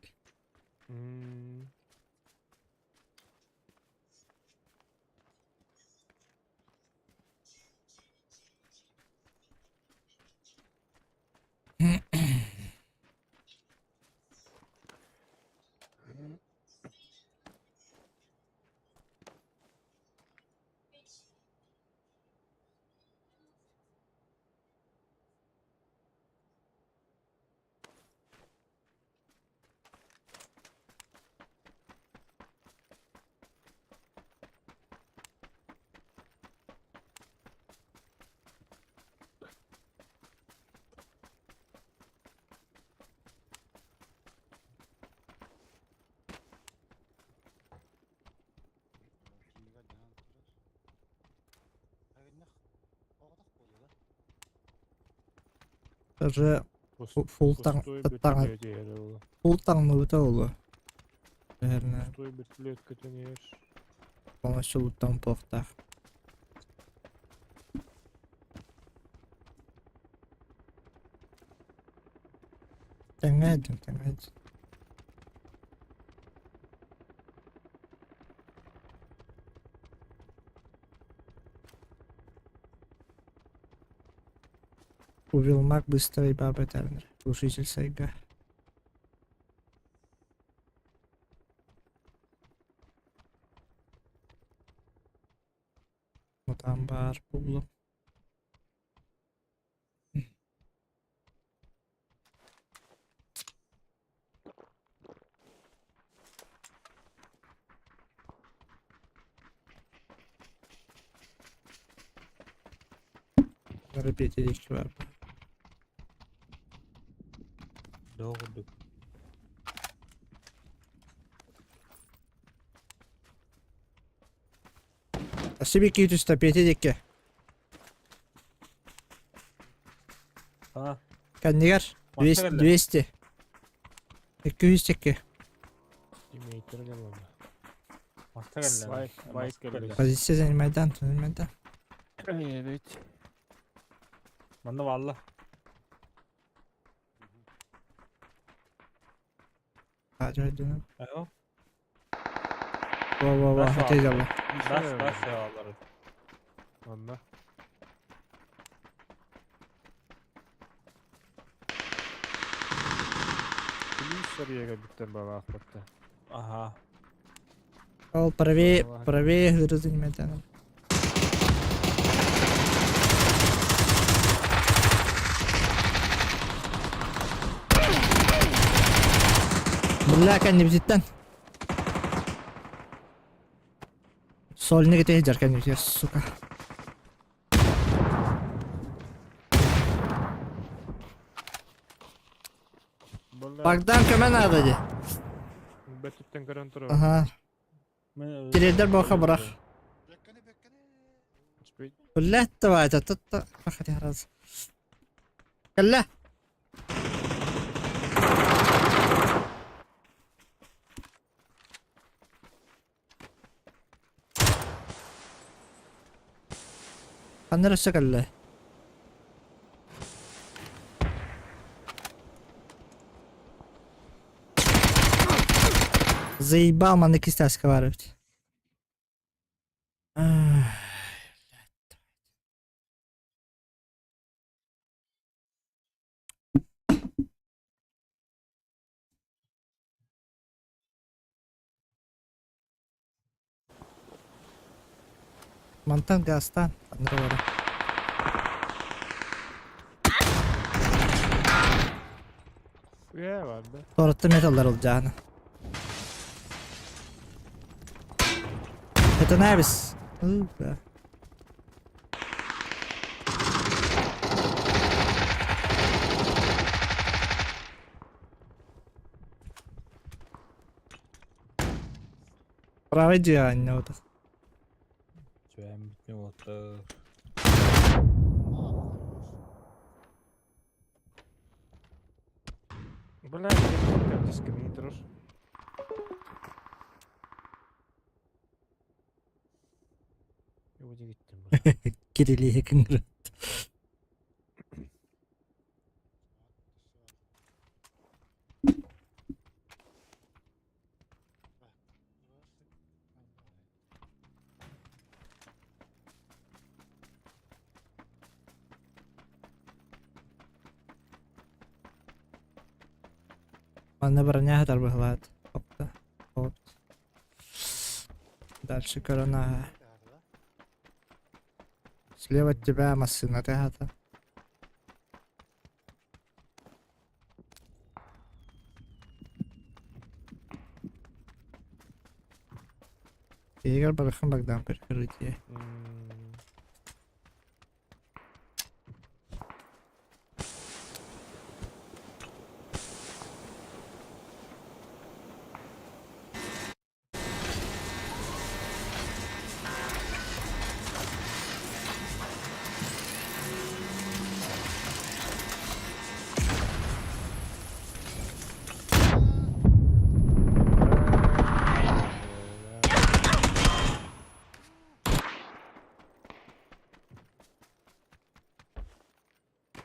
Speaker 2: Даже фул таң фул таҥныбыта олу. Наверное,
Speaker 1: Пустой вертолет көтөнөр.
Speaker 2: полностью луттан похтах. Тэҥэдин, тэҥэдин. Увел маг быстрый баба Тернер. Слушатель Сайга. Там баар буоллум. Бары бар.
Speaker 3: Doğru.
Speaker 2: Сибики түстэ пети диэки.
Speaker 3: Ha.
Speaker 2: Кэннигэр
Speaker 3: Мастер
Speaker 2: 200. 202.
Speaker 1: Тиммейттер gelmedi.
Speaker 3: Мастер geldi.
Speaker 1: Байк, байк geldi.
Speaker 2: Позиция занимайдан, занимайдан.
Speaker 1: Evet.
Speaker 3: Манна валла.
Speaker 2: Хаажа.
Speaker 3: Ао.
Speaker 2: Во во во,
Speaker 3: Хорошо.
Speaker 2: хотел.
Speaker 3: Даш даш алар.
Speaker 1: Онна. Плюс бүттен бала ақпатты.
Speaker 3: Аха.
Speaker 2: Ол правее, правее гыры занимайдан. Бля, кәнне бититтен. Сольник ете жар кәнне битер, сука. Богдан көмө надо ди.
Speaker 1: Бөттүттен көрөн туру.
Speaker 2: Ага. Тирердер боха бырах.
Speaker 4: Беккene беккene.
Speaker 2: Бля, давай, та та та. Пахати раз. Калла. Ханнар өссө калла. Заебал маны кистаска бар бит. Мантан гастан. Аннар бар.
Speaker 1: Уя бар да.
Speaker 2: Торатта металлар olacağını. Это Навис. Да. Правый дианне вот.
Speaker 3: Чөм битне болду.
Speaker 1: Бля, дискриминатор. Его гиттим.
Speaker 2: Кирилли кыңгыр. Манна броня тарбыхлаат. Опта. Оп. Дальше корона. Слева от тебя машина, ты гата. Игорь Барахан Богдан прикрытие.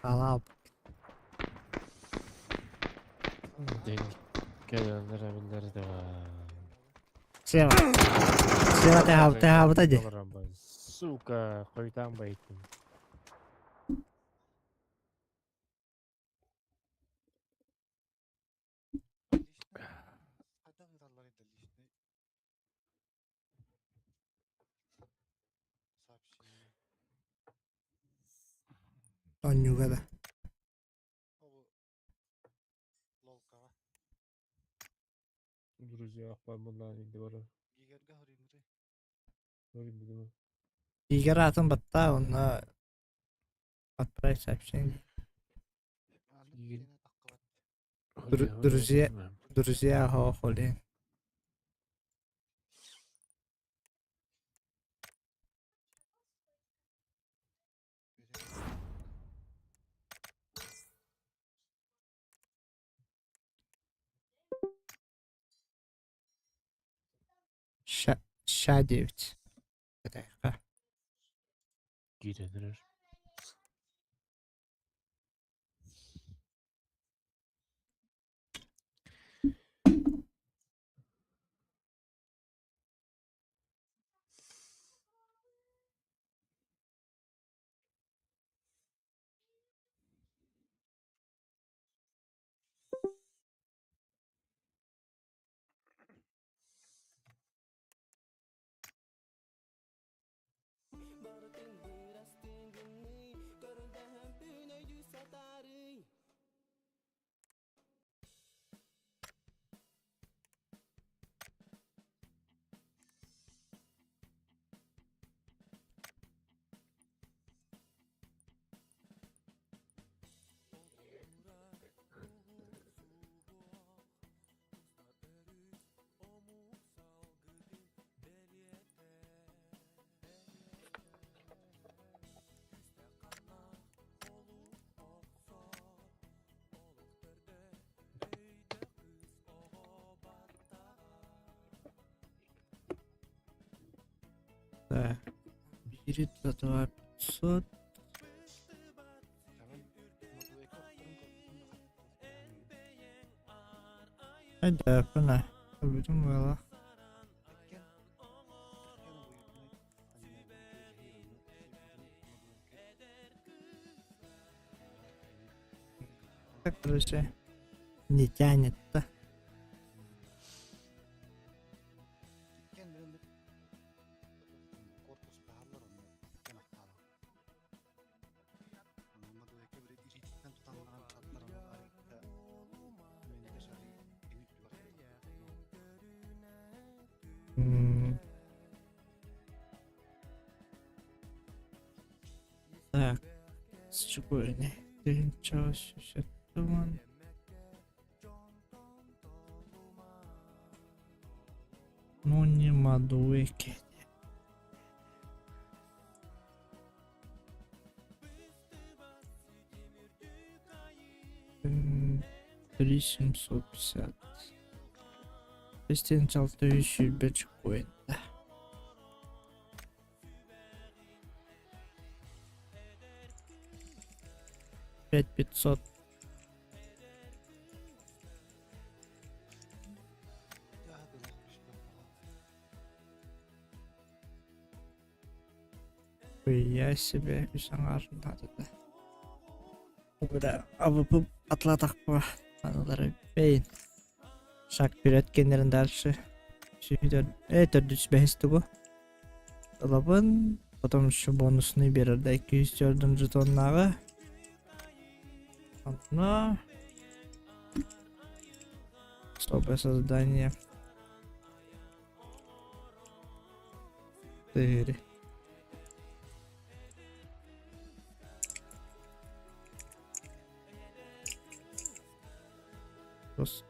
Speaker 2: Алап. Слева. Слева ты хав, ты.
Speaker 1: Сука, хойтан байтын.
Speaker 2: Оонньууга да. Игорь аатын баттаа уонна отправь сообщение. Друзья, друзья хоолин. Ша 9.
Speaker 1: Киирэн
Speaker 2: Так. Бери 2 500. Да, пына. Будем было. Так, короче, не тянет-то. Так, с чего не? Ты чего? Ну не мадуэки. 3750. 5 6 биткоин. 5500. Я себе да. АВП атлатах по. Бейн. Шаг вперед кеннерин дальше. Төрдүс бэһис тугу. Ылабын, потом еще бонусный берер да 204 жетоннагы. Одно. Особое создание. 4. Просто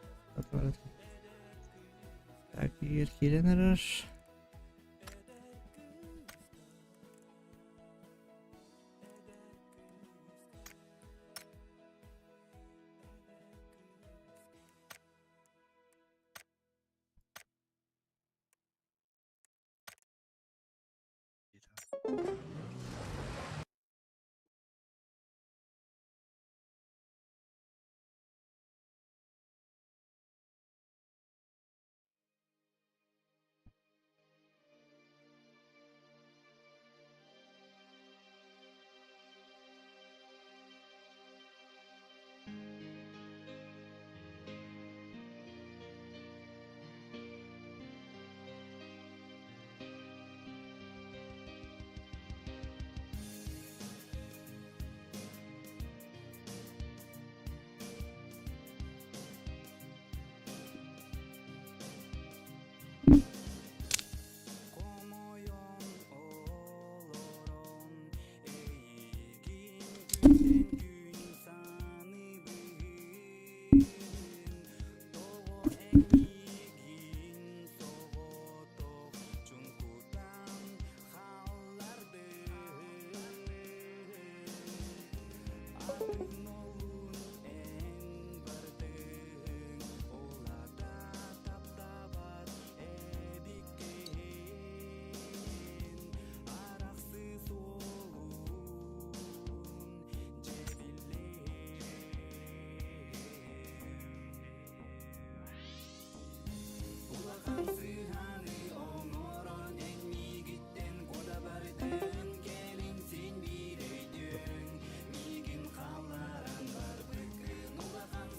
Speaker 2: Так, кирен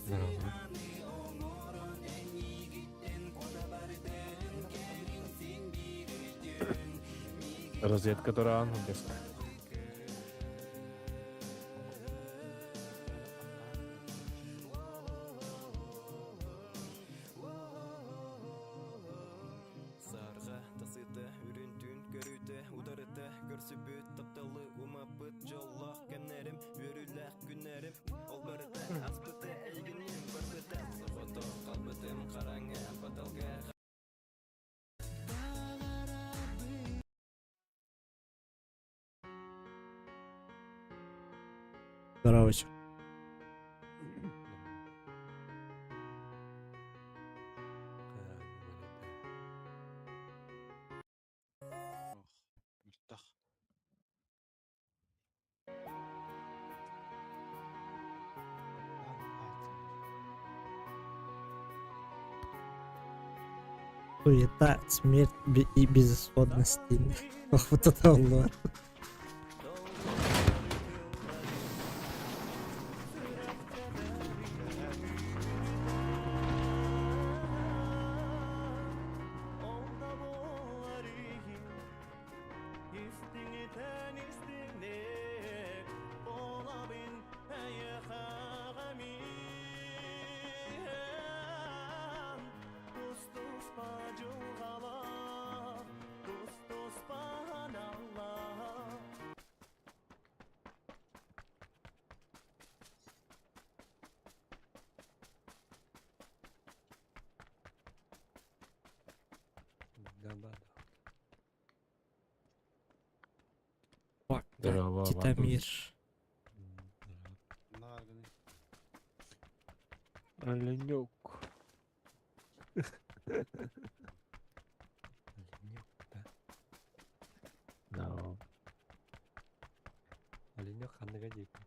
Speaker 3: Здорово.
Speaker 1: Розетка туран деск.
Speaker 5: Сарга тасыта үрүн түүн көрүүтэ ударыта көрсүбүт тапталы умаппыт дьоллоох кэмнэрим үөрүүлээх күннэрим ол барыта аспыта эйигиним барбыта соҕотох қалбытым хараҥа баталга.
Speaker 2: Здорово.
Speaker 4: Мөлтөх.
Speaker 2: Суета, смерть и безысходность. Вот это Allah.
Speaker 3: Да, да.
Speaker 2: Fuck,
Speaker 1: Здорово,
Speaker 2: Титамир.
Speaker 4: Здорово.
Speaker 1: Оленек.
Speaker 3: Оленек, да.
Speaker 1: Да.
Speaker 3: Оленек ханныга диэки.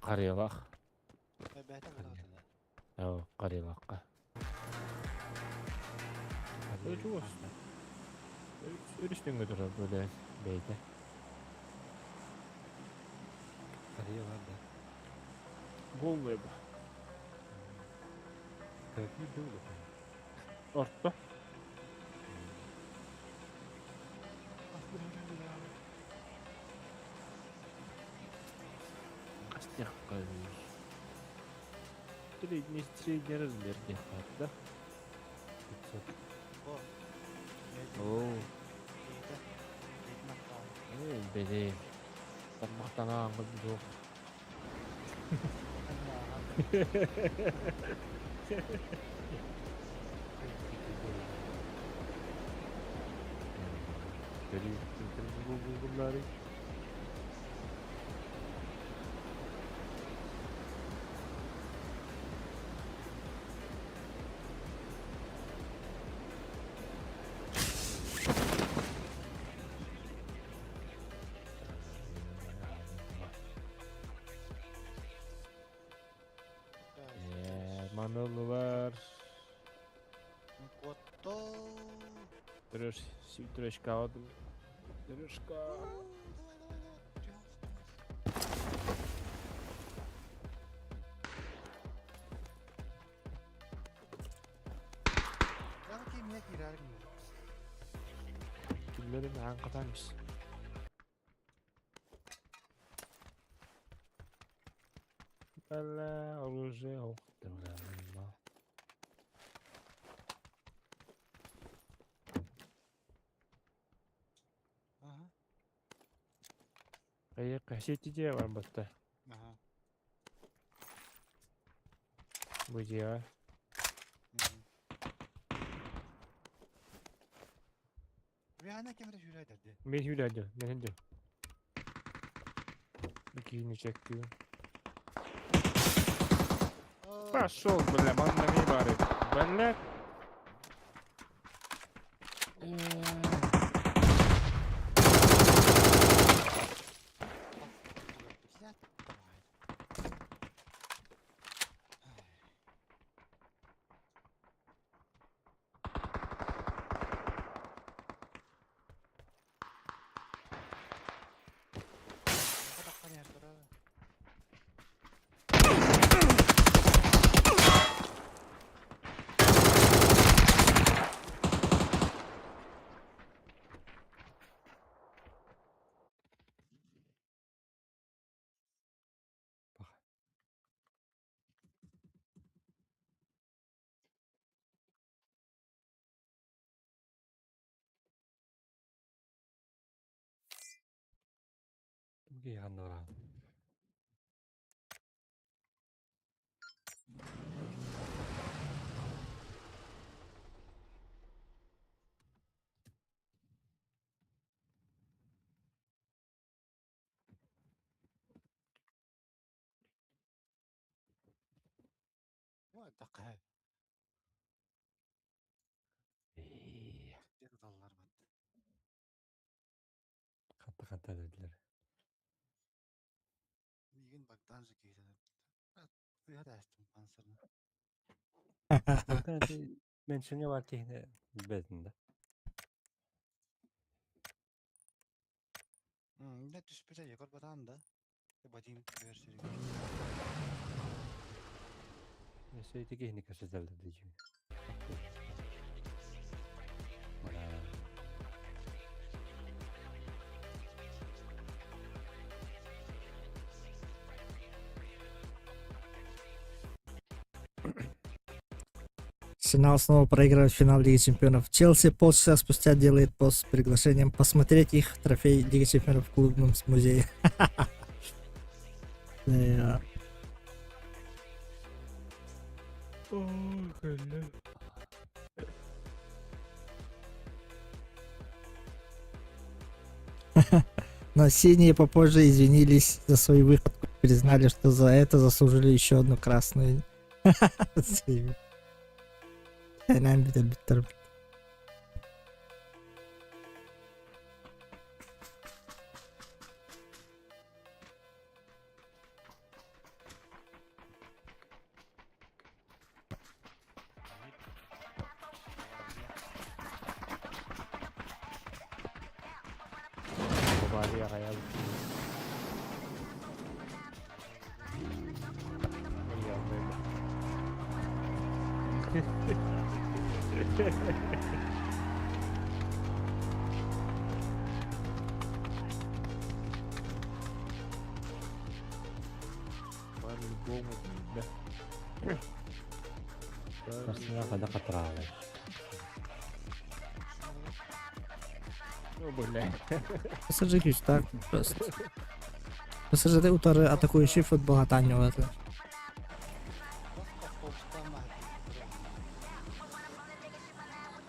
Speaker 1: Карелах.
Speaker 4: Бэбээтэ буолаатыла.
Speaker 1: Оо, Карелахка.
Speaker 3: Оленек
Speaker 1: Чугас.
Speaker 3: ханна?
Speaker 1: Өрүстүҥҥэ турар бөлө бэйдэ.
Speaker 3: Харыйа бар да.
Speaker 1: Голый ба.
Speaker 3: Какие долго там?
Speaker 1: Орто. Астяққа. Средний, средний размер не да?
Speaker 3: 500.
Speaker 4: О.
Speaker 1: Оо,
Speaker 4: Бэйдэ. Бэйдэ мактаан.
Speaker 1: эй, били. Тармақтана аңғып жоқ. Bunları. Манылылар.
Speaker 4: Куотто.
Speaker 1: Түрөш, түрөшка алдым. Түрөшка.
Speaker 4: Давай, давай, давай. Я кимне кирер
Speaker 1: Кимлерин аңқатамыз. Бля, оружие. Ох, бля.
Speaker 4: Ага.
Speaker 1: Кассете бар батта.
Speaker 4: Ага.
Speaker 1: Бу дия.
Speaker 4: Вяна кемре жүрәдәде.
Speaker 1: Мен хүләді, мен хэнде. Бикини чекти. Пошел, бля, манна ми бары. Бля.
Speaker 3: Киһи ханна бараҕын?
Speaker 4: What the heck? Туталлар бат.
Speaker 3: Хатта хатта dediler.
Speaker 4: Миигин Богдан же киһитэ. Тыа тээстим пансырны.
Speaker 3: Богдан ити меншиҥҥэ баар киһини билбэтин да.
Speaker 4: Дэ түспүтэ Егор Батан да. Вадим версия.
Speaker 3: Өссө ити киһини көрсөтөллөр дии.
Speaker 2: Арсенал снова проигрывает финал Лиги Чемпионов. Челси полчаса спустя делает пост с приглашением посмотреть их трофей Лиги Чемпионов в клубном музее. Да. Но синие попозже извинились за свою выходку, признали, что за это заслужили еще одну красную. Энэн бүтэрбиттэр.
Speaker 1: Бавария хайа
Speaker 3: Арсенал хада хатыраалай.
Speaker 1: Ну, бля.
Speaker 2: ПСЖ так просто. ПСЖ утары атакующий футбол атанньылата.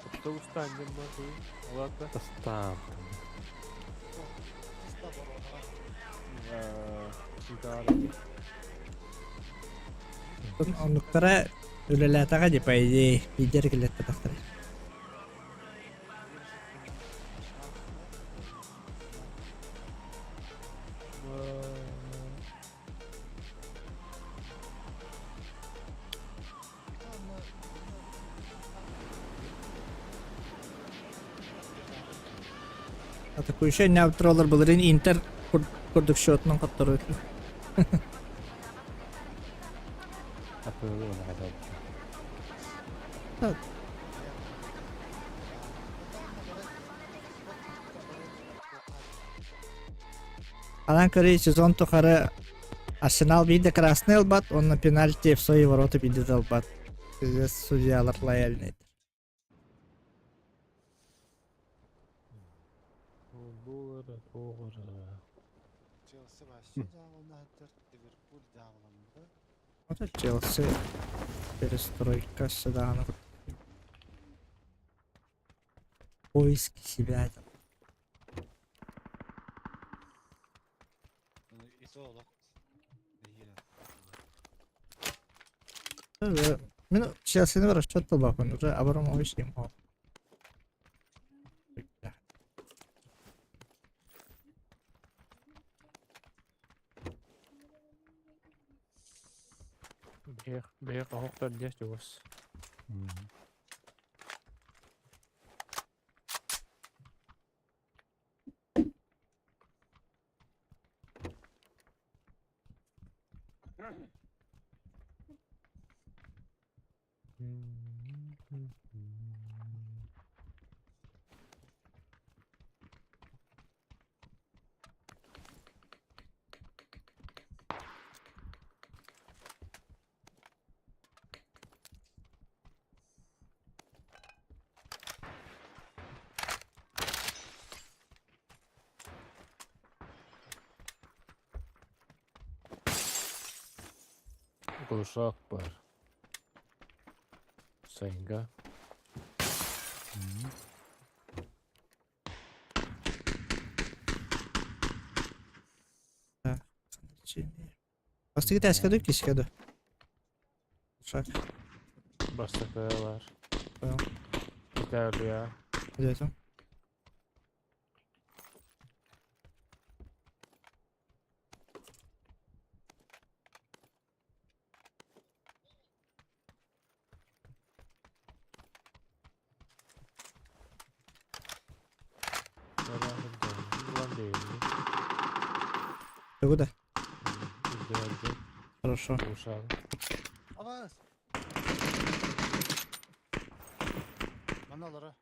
Speaker 1: Автобустан диэн баар Ладно.
Speaker 3: Тастаан.
Speaker 2: Оннуктара үлэлээтэҕэ дии, по идее, лидер кэллэттэтахтара. Атакующий неутраллар былырыын Интер курдук счетунан хоттору.
Speaker 3: Апылы уонна хайда
Speaker 2: Анан көрүй сезон тухары Арсенал биирдэ красный ылбат, уонна пенальти в свои ворота биирдэ да ылбат. Судьялар лояльный.
Speaker 4: Челси вообще дьаабылаһыттар, Ливерпуль дьаабыламмыта.
Speaker 2: Вот Челси перестройка сюда. Поиски себя.
Speaker 4: Итоолох
Speaker 2: Мин Челсини расчет тылбаппын уже Абрамович им.
Speaker 1: Бэйэх бэйэх оһохтор диэс чугас. Глушак бар. Сайынга.
Speaker 2: Бастакы тээскэ ду, кискэ ду? Шаг.
Speaker 1: Бастакы бар.
Speaker 2: Понял.
Speaker 1: Италия.
Speaker 2: Где-то. Ты куда? Хорошо.
Speaker 4: Авас! Маналара.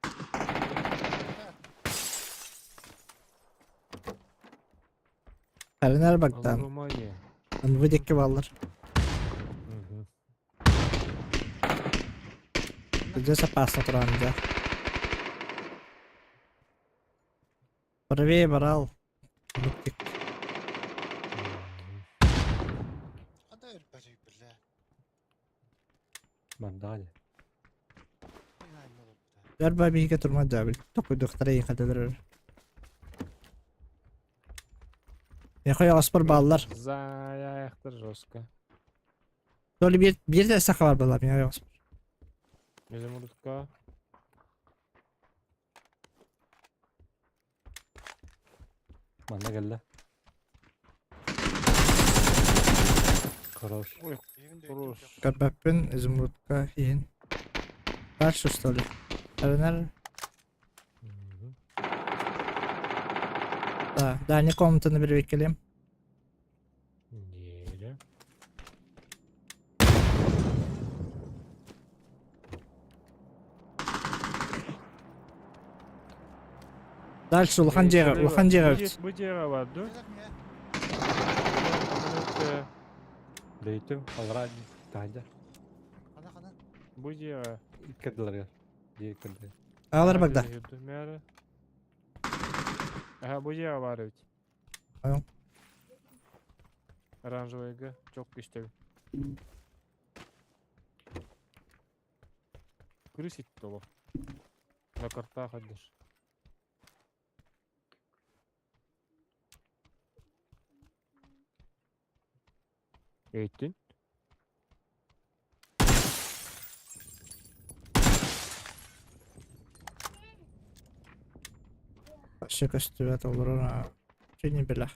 Speaker 2: Kariner бактан.
Speaker 1: Румыния.
Speaker 2: Нвдикки баллар. Здесь опасно туран да. Правее барал.
Speaker 4: Хада өлбөтүй бля.
Speaker 3: Мандали.
Speaker 2: Өр биһигэ турма дабил. Токуйдуктара иихатылар. Яхой аспар баллар.
Speaker 1: Заяяхтар жестко.
Speaker 2: Доли бир бир де саха бар баллар. Мен аспар.
Speaker 1: Изумрудка.
Speaker 3: Манна кэллэ. Хорош.
Speaker 1: Ой, хорош.
Speaker 2: Карбаппин изумрудка иин. Дальше что ли? Аренар. Да, дальний комнатаны бир келем.
Speaker 1: Неделя.
Speaker 2: Дальше улахан дьиэҕэ, улахан дьиэҕэ эбит.
Speaker 1: Бу дьиэҕэ бар ду?
Speaker 3: Дөйтүм, алра таһырдьа.
Speaker 4: Хана хана.
Speaker 1: Бу дьиэҕэ.
Speaker 3: Иккэрдилэргэ. Дьиэ иккэрдилэр.
Speaker 2: Аҕалар багда.
Speaker 1: Аха, бу дьиэҕэ бар эбит.
Speaker 2: Понял.
Speaker 1: Оранжевыйга чок истэбин. Крыс итти олох. На картах отдашь. Эйтин.
Speaker 2: Вообще көстүбэт олорор не билэ.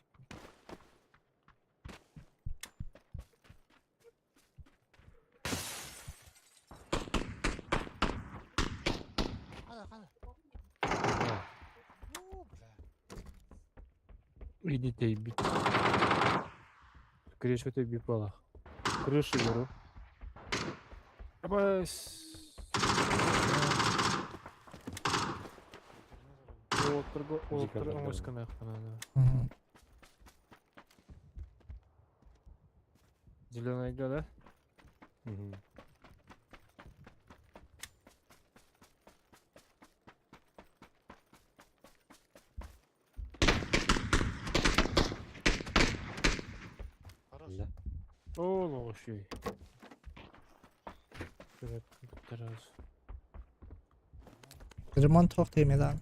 Speaker 4: Хана хана. Уу, бля.
Speaker 1: Иди бит. Скорее всего, ты бипалах. Крышу беру. Абас. Олтырго, олтыр, оңоскана ханана. Зеленая да?
Speaker 3: Угу.
Speaker 4: Хорош.
Speaker 3: Да.
Speaker 1: О, лошадь. Раз.
Speaker 2: Ремонт туох тиэмэдaan.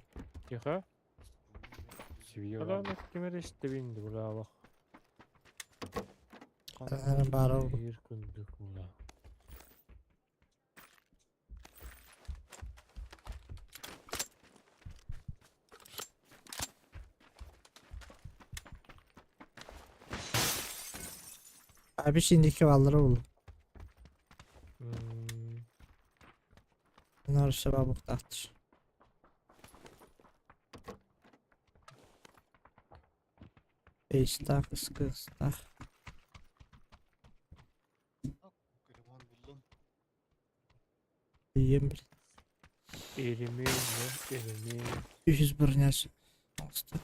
Speaker 1: Тихо.
Speaker 3: Сибиир.
Speaker 1: Аламет кемереште бинди булаалах.
Speaker 2: Баар ол.
Speaker 1: Биир күндүк була.
Speaker 2: Abi şimdiki balları bul. Bunlar şebap buhtahtır. Beştah, ıskı, ıstah.
Speaker 4: Limon buldum.
Speaker 2: Yiyeyim bir.
Speaker 1: Erimин, эримин.
Speaker 2: 300 бронясы. Olsun.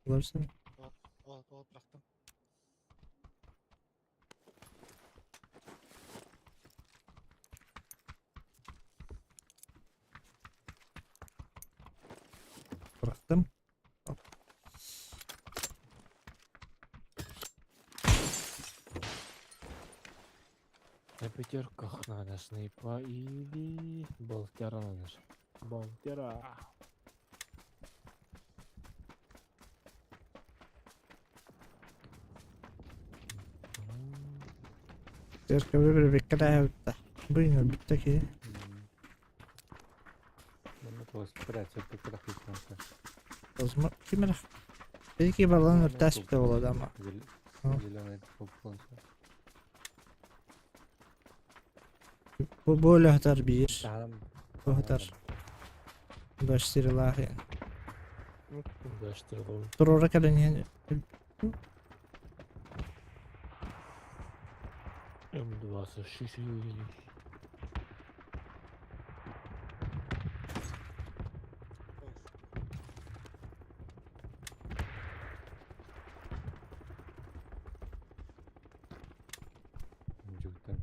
Speaker 2: Bulursun.
Speaker 4: Ол, ол bıraktım.
Speaker 2: Bıraktım. Hop.
Speaker 1: На пятерках надо снайпа или болтера надо. Болтера.
Speaker 2: Церковь биккэлээбитэ. Бу өлбүттэ киһи.
Speaker 3: Манна тоҕус операция кытта
Speaker 2: Озма ким эрэ Belki балан өртөөспүтэ буолуо да ама.
Speaker 3: Зеленый попкорн.
Speaker 2: Бу бу өлөһөтөр биир.
Speaker 3: Таһам.
Speaker 2: Бу Башсирилаах
Speaker 1: Башсирилаах.
Speaker 2: Туруора кэлэн иһэн
Speaker 1: М26.
Speaker 3: Жүктен.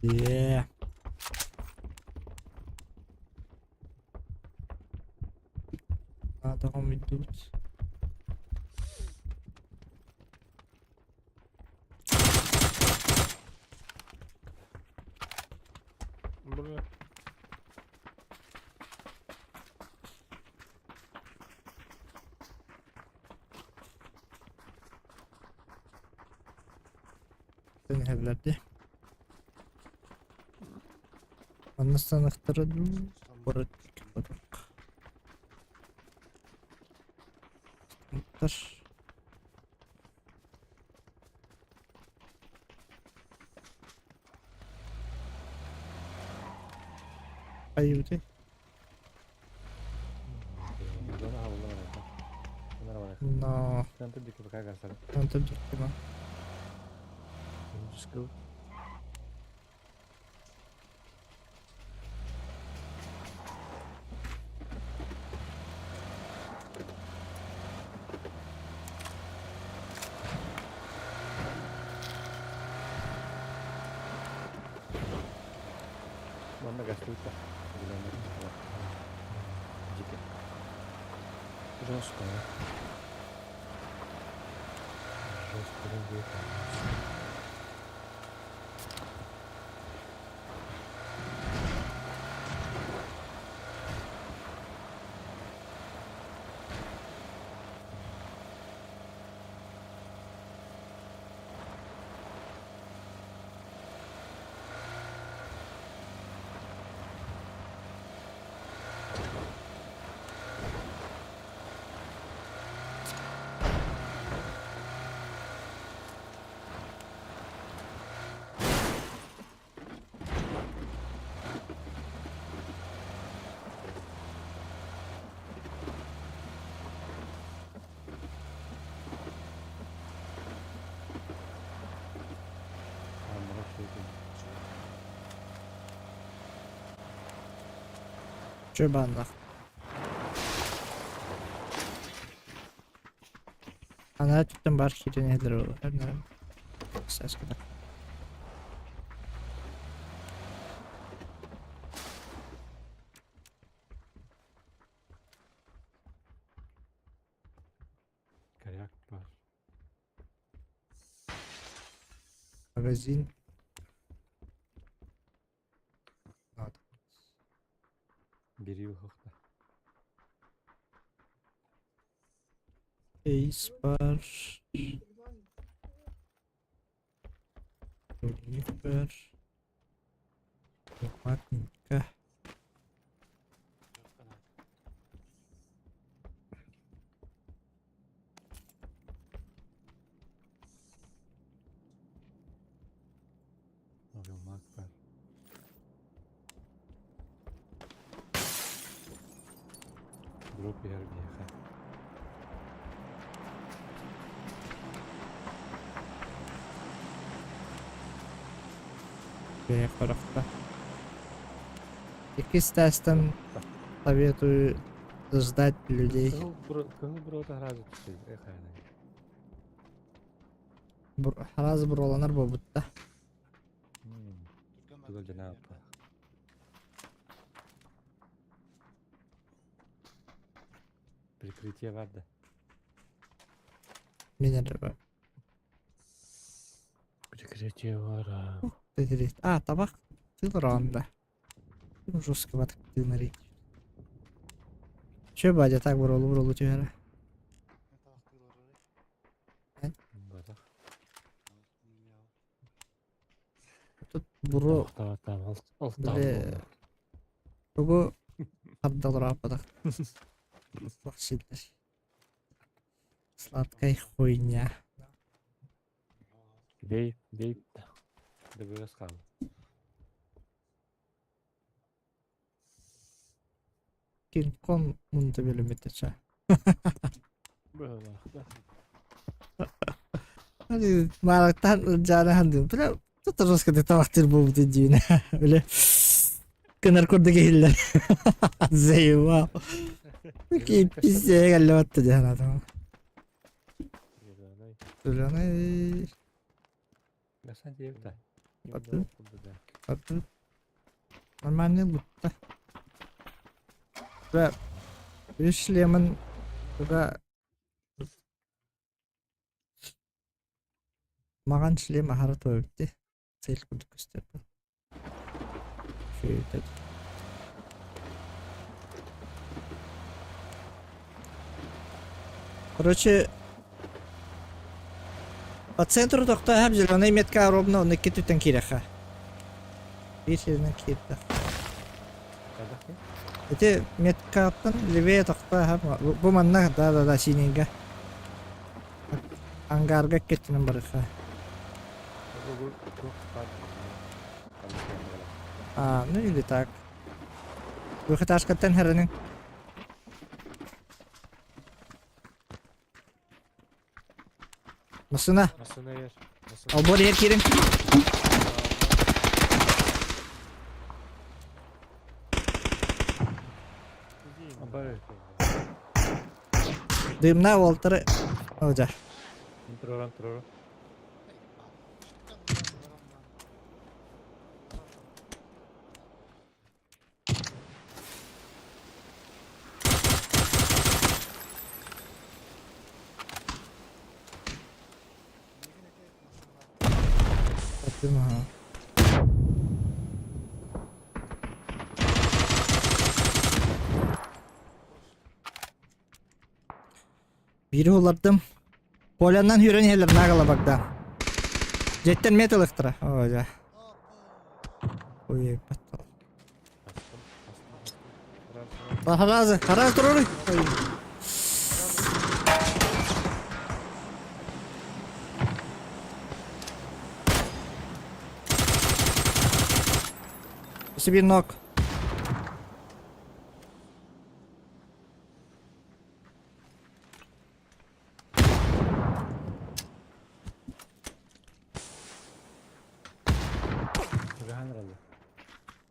Speaker 2: Yeah. Надо идут.
Speaker 1: Бля.
Speaker 2: Төнһөллөрдө. Манна станахтара дуу, куорат курдук. Станоктар. Айыбыты. Но. Онтон дьиктима.
Speaker 1: Just go.
Speaker 3: Манна гастуйта. Дьике.
Speaker 1: Жестко, да? Жестко будет.
Speaker 2: Чё баннах? Ана түттен бар кирен эдер ол. Саскада.
Speaker 3: Коряк бар.
Speaker 2: Магазин. Надо.
Speaker 3: Бери ухта.
Speaker 2: Эйс бар. Турник бар. Матника.
Speaker 3: Мак бар. Дроп иһэр биэхэ.
Speaker 2: Бэйэ харахта. Иккис тестан советую ждать людей.
Speaker 3: Кыһыл брота харазы түсүй. Эхайна.
Speaker 2: Харазы буроланар буолбутта.
Speaker 3: Тугал жанааппа. Прикрытие бар да.
Speaker 2: Мин эрэ бар.
Speaker 1: Прикрытие бар.
Speaker 2: А, табах тыл да. Жестко батык тыынар. Че бадя так буролу буролу түһэрэ.
Speaker 3: Батах.
Speaker 2: Тут буро Бile тугу хардалар аппатах. Сладкая хуйня.
Speaker 1: Вейп, вейп.
Speaker 3: ДБС хаалла.
Speaker 2: Кинг-Кон мунта бөлүмүтэ Марактан жана хандын. Бля, тут жестко ты табактыр буолбут дьиинэ. Бля, кынар курдук иһиллэр. Заебал. Такие пиздец галлыбатта дьэ атам. Зеленый.
Speaker 3: Гасан диэбит
Speaker 2: Аты. Аты. Нормальный лутта. Бля, үс шлемын туда Маҕан шлем аһара туойбут Цель курдук көстөр. Короче, по центру тохтоо зеленый метка ровно он икки түттэн киирэхэ. Биир сиринэн киирдэ. Ити меткаттан левее тохтоо бу манна да-да-да синеньге. Ангарга иккитинэн барыха. А, ну или так. Двухэтажкаттан хәренең. Масына.
Speaker 1: Масына ер.
Speaker 2: Албор ер кирин. Дымна уолтары. О, дьэ.
Speaker 3: Туроран турору.
Speaker 2: Аттым, аха. Биири улардым. Полянан хүрэн иһэллэр наагала барда. Дьэттэн метал ыктара. Оо, дьэ. Ой, баттал. Харазы, хараз туруруй. Ой. Себе ног.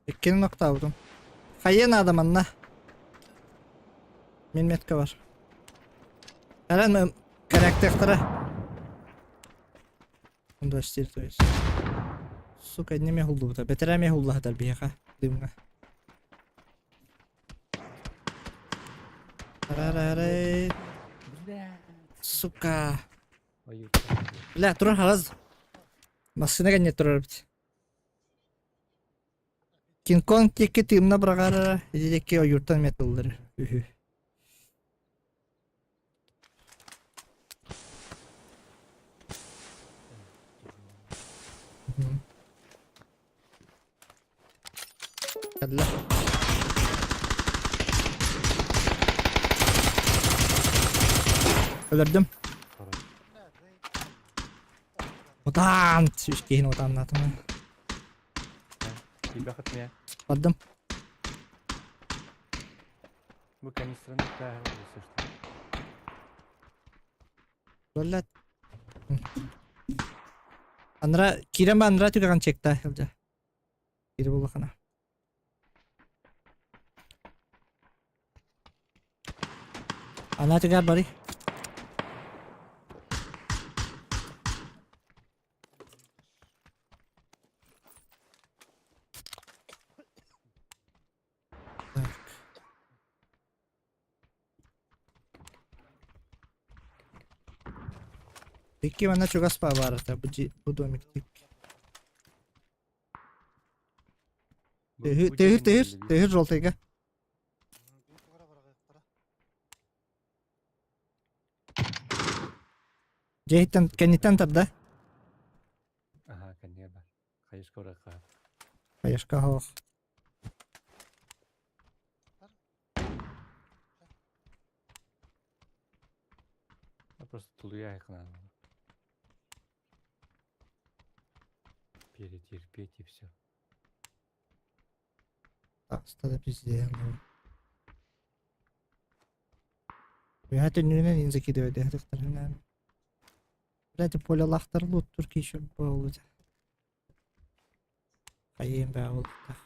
Speaker 2: Иккини ноктаабытым. Хайа наада манна? Мин метка бар. Эрэн корректыахтара. Онда стиль то есть. Сука, неме хуллубута. Бэтэрээ эмиэ хуллаһытар биһиэхэ дымҥа. Арарарай. Сука. Бля, турар хараз. Массыына кэннэ турар эбит. Кинг-Конг диэки тыымна быраҕара, ити диэки ойууртан эмиэ тыллар үһү. Кэллэ. Өлөрдүм. Утаан! Сүүс киһини утааннаатым. Бардым.
Speaker 3: Бу канистраны тааһын если
Speaker 2: Блядь. Анра киирэн ба анра түгэҕин чекта сылдьа. Киири буллахына. Ана түгэр барый. Так. Икки манна чугас баар этэ бу бу домик
Speaker 1: Бу
Speaker 2: Тыһыр
Speaker 1: дьиэ
Speaker 2: тыһыр тыһыр
Speaker 1: кэннигэр
Speaker 2: тыһыр желтыйга. Дьиэһиттэн кэнниттэн тарда.
Speaker 3: Аха, кэннигэр бар. Хайышка уракка.
Speaker 2: Хайышка хоох.
Speaker 3: Просто тулуйа айкынан. Перетерпеть и все.
Speaker 2: Таста да пиздец. Үһэ түннүгүнэн иин закидывай дэһэ Блядь, полялахтар луттур кишер буолбут. Хайыым баа буолуохтаах.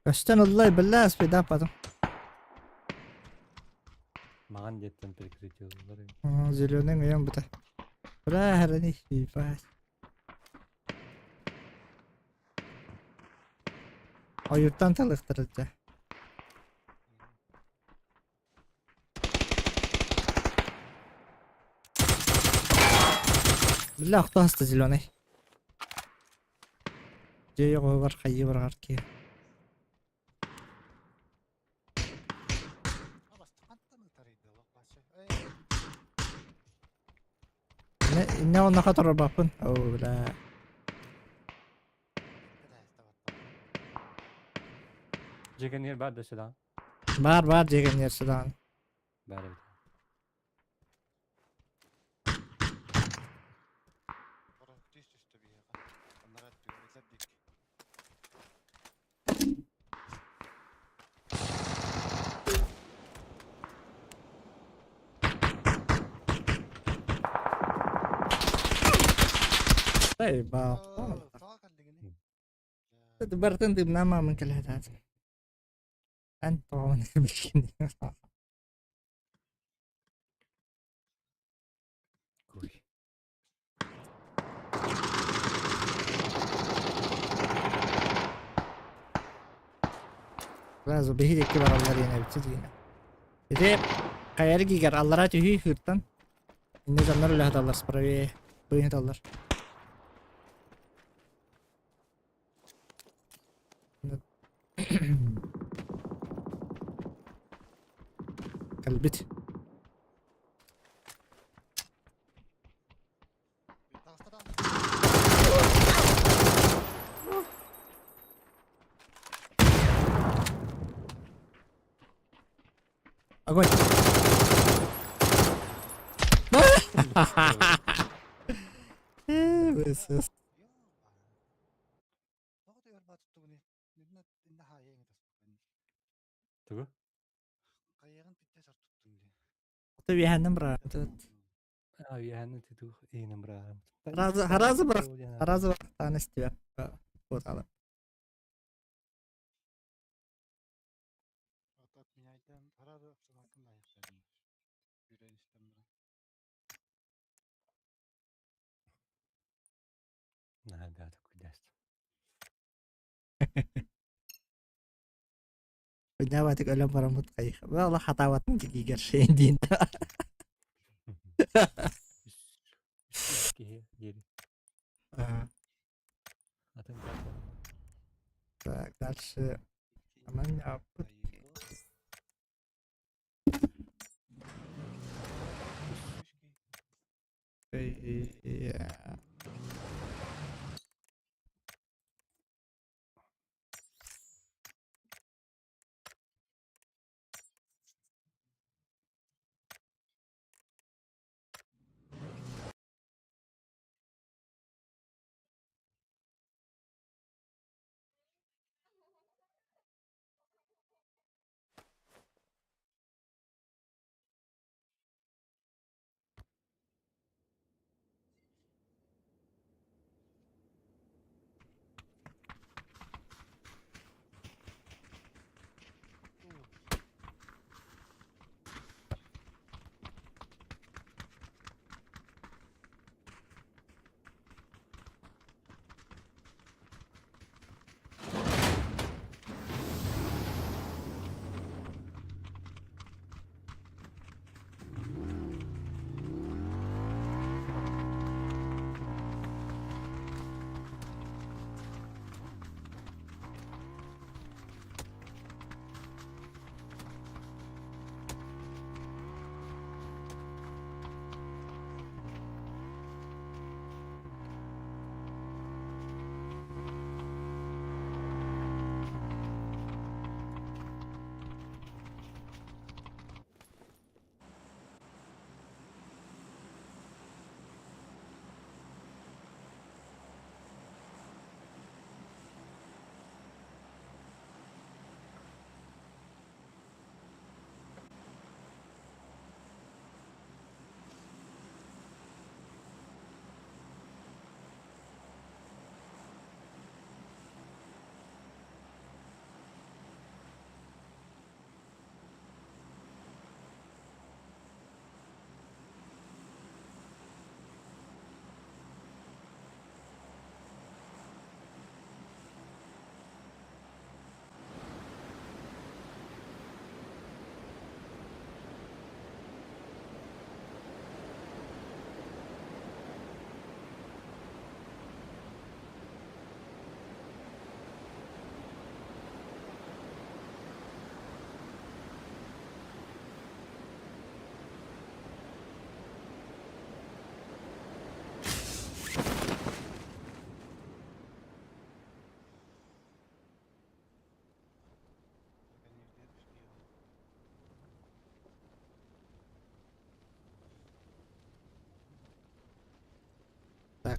Speaker 2: Көстөн ыллай биллэ спида потом.
Speaker 3: Маҕан диэттэн прикрытие ыллар.
Speaker 2: Зеленый мыйан бута. Бля, храни, ебать. Ойуттан талыктырыджа. Бля, охтоһаста зеленый. Дьиэ оҕуһугар хайыы барар киһи. Инне онноха турарбаппын. Оо, бля.
Speaker 3: Дьиэ баар да сюда.
Speaker 2: Баар баар дьиэ кэннигэр сыдаан.
Speaker 3: Баар эбит.
Speaker 2: Эй, баа. Барытын дымнаа кэлэһэтаат. Эн тоҕо билгин.
Speaker 3: Куй.
Speaker 2: Сразу биһи диэки бараллар диэн эбит диэн. Ити хайар гигер аллара түһүү хыртан. Инне дьоннор үлэһэталлар справе быыһыталлар. Кэлбит. Огонь! ВСС.
Speaker 3: Тугу?
Speaker 2: Үөһэннэн быраҕа.
Speaker 3: А, үөһэннэн тутух иинэн быраҕарым.
Speaker 2: Харазы харазы бырах харазы бырахтаан истибэт. Буотала.
Speaker 3: Наһаа бэҕэ куйдаст.
Speaker 2: Ойнаабатык өлөн бараммыт хайых. Валла хатаабатын дигигер шейн
Speaker 3: Үс киһи диэри. Атын
Speaker 2: Так, дальше. Аман аппыт.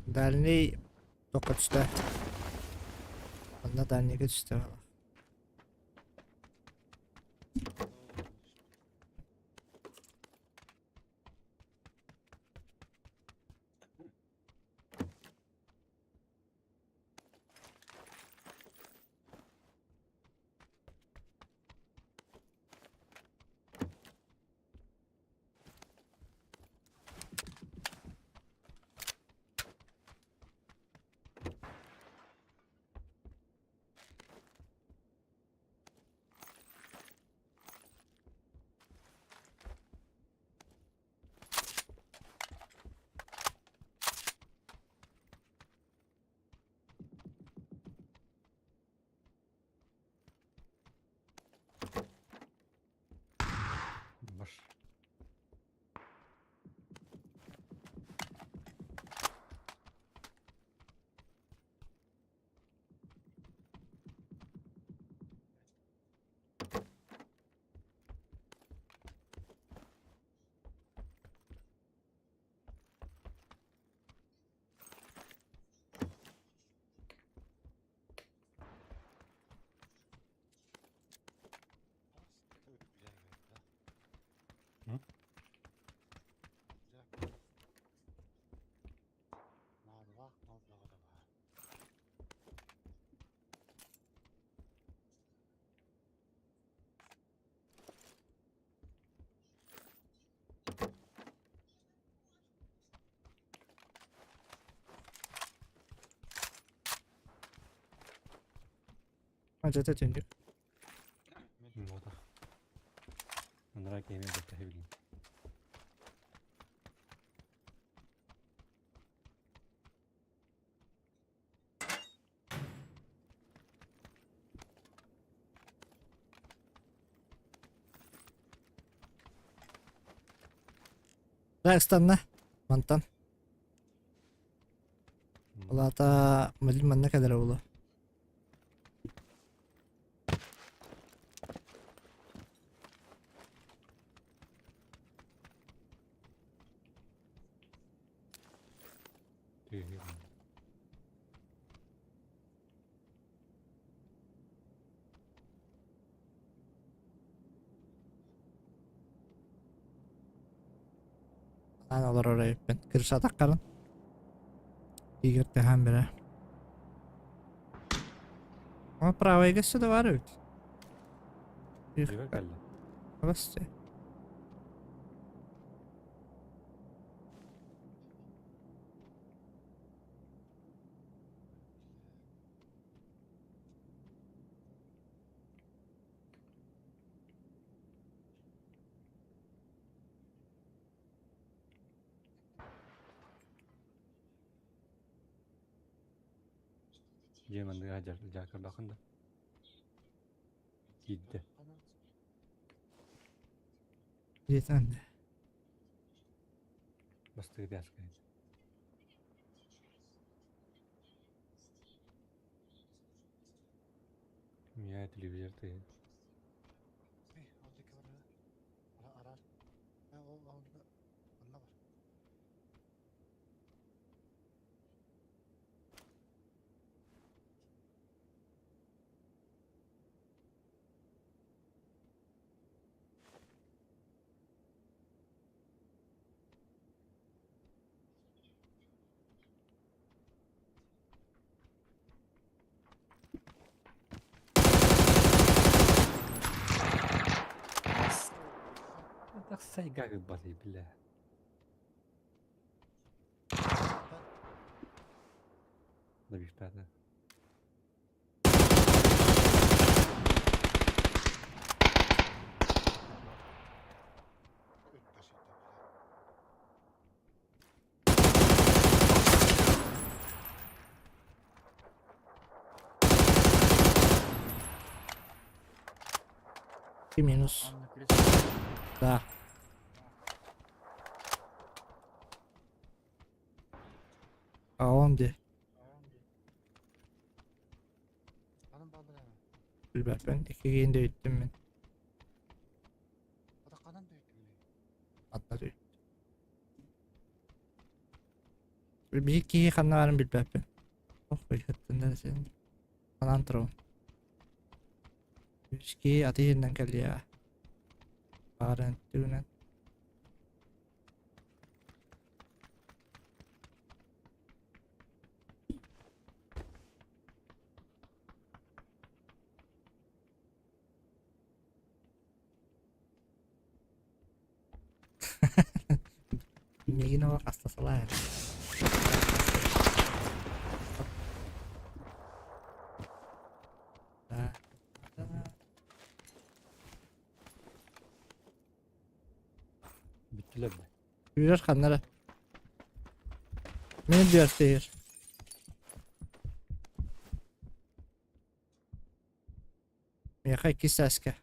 Speaker 2: Дальний тоққа түсті. Онна дальнийга түсті.
Speaker 3: Маш. Hı?
Speaker 2: Мажата түндүк.
Speaker 3: Буотах. Анараа киһини бэртэһэ билин.
Speaker 2: Да, ыстанна. Мантан. Ол аата манна кэлэрэ буолуо. Аан олорор эбиппин. Кырсатаххарын. Игорь тэһэн бэрэ. Ама правайга өссө да баар эбит.
Speaker 3: Дьиэбэр кэллэ.
Speaker 2: Басты.
Speaker 3: Дьиэ манныга дьаакырдахын да киирдэ.
Speaker 2: Дьиэтин
Speaker 3: Бастакы пяска. Меня телевизор ты. Тахсайга гыббатый бля. Добивтата.
Speaker 2: И минус. Да. А он где? Билбэппин, иккигин да өйттүм мин. Атта Биир киһи ханна баарын билбэппин. Ох, ыһыттыннар син. Санаан турабын. Үс киһи аты иһинэн кэлиэҕэ. Баарын түгүнэн. Миигин олох астасалаа эрэ.
Speaker 3: Бүттүлэр да.
Speaker 2: Үүрэр ханна эрэ. Мин үрдүөр Миэхэ иккис сааска.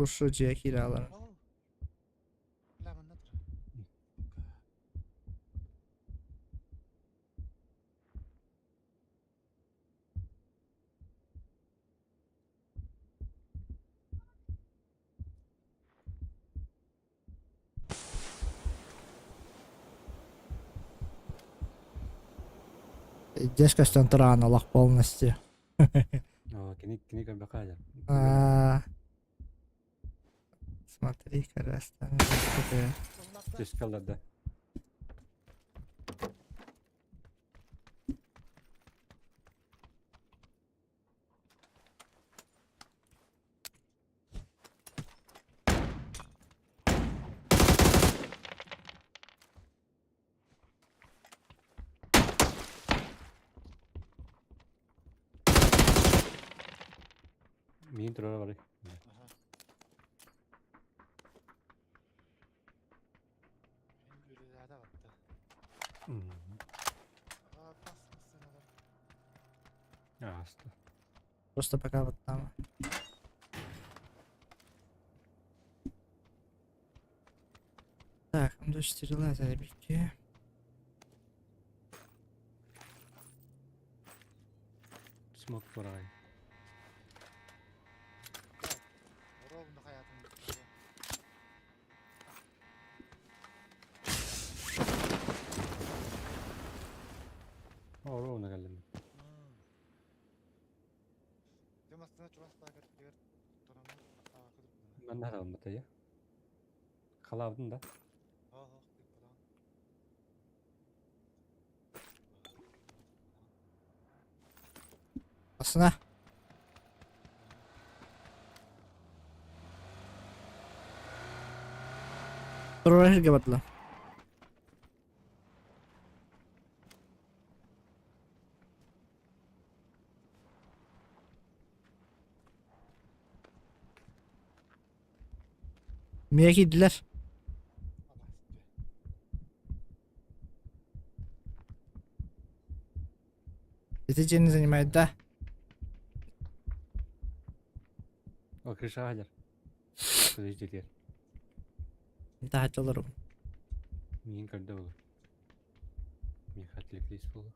Speaker 2: Душу дьиэ киирэ Здесь көстөн тураан олох полностью.
Speaker 3: Оо, кини кини көрбөххө аадьар.
Speaker 2: А, Смотри, красавица.
Speaker 3: Түскэ алларда. Миин турара барый. Ааста.
Speaker 2: Просто пока вот там. Так, М24 заребики.
Speaker 3: Смок барай. Ровно кэллим. Манна хаалбыта я. Халаабытын да.
Speaker 2: Асына. Турар сиргэ бардылар. Миэ киирдилэр. Ити дьиэни занимает да?
Speaker 3: О, крышаҕа сылдьар. Подожди,
Speaker 2: Таһыччы олоробун.
Speaker 3: Миигин көрдө буолуо. Миэхэ отвлеклись буолуо.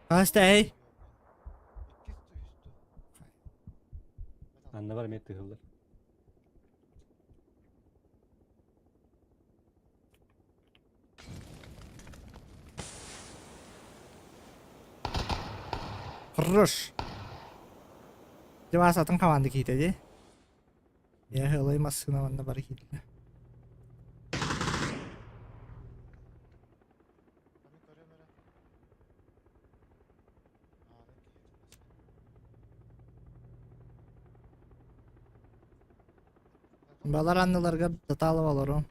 Speaker 2: Хаста эй?
Speaker 3: Анна бар эмиэ тыһыллар.
Speaker 2: Хорош. Дьэ атын команда киитэ дии. Я ылай массыына манна бары киирдэ. Балар анныларга таталып олору.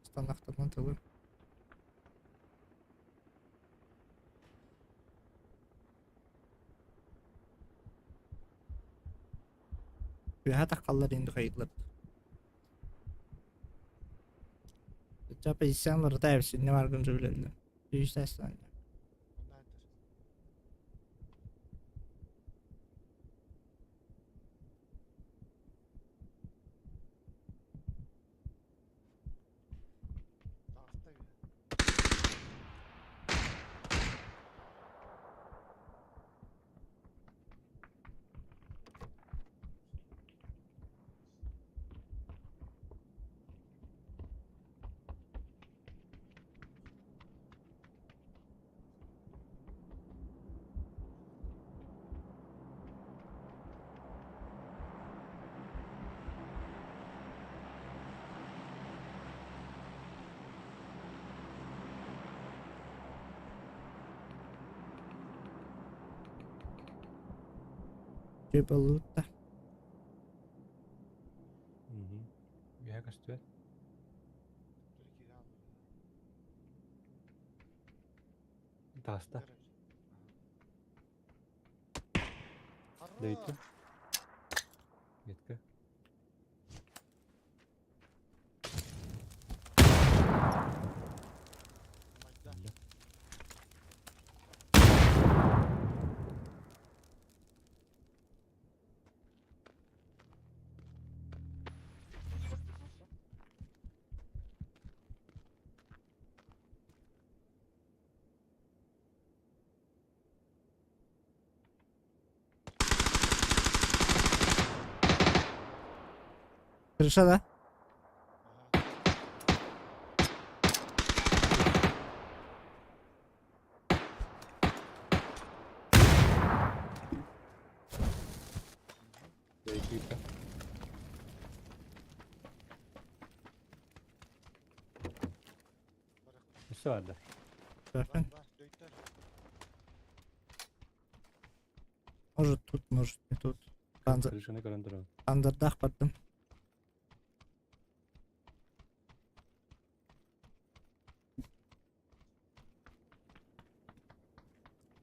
Speaker 2: Станахтарынан тылы. Үөһэ таххаллар инди хайыылар. Чапа иссян барыта эбсинне баргын сөбүлэллэр. Сүүстэстан. Рыбалута.
Speaker 3: Үөһэ көстүбэт. Тааста. Дөйтү. Метка.
Speaker 2: Крыша, да?
Speaker 3: Өссө бар да.
Speaker 2: Perfect. Может тут, может не тут. Анза-
Speaker 3: Крышаны көрөн турабын.
Speaker 2: Андырдах бардым.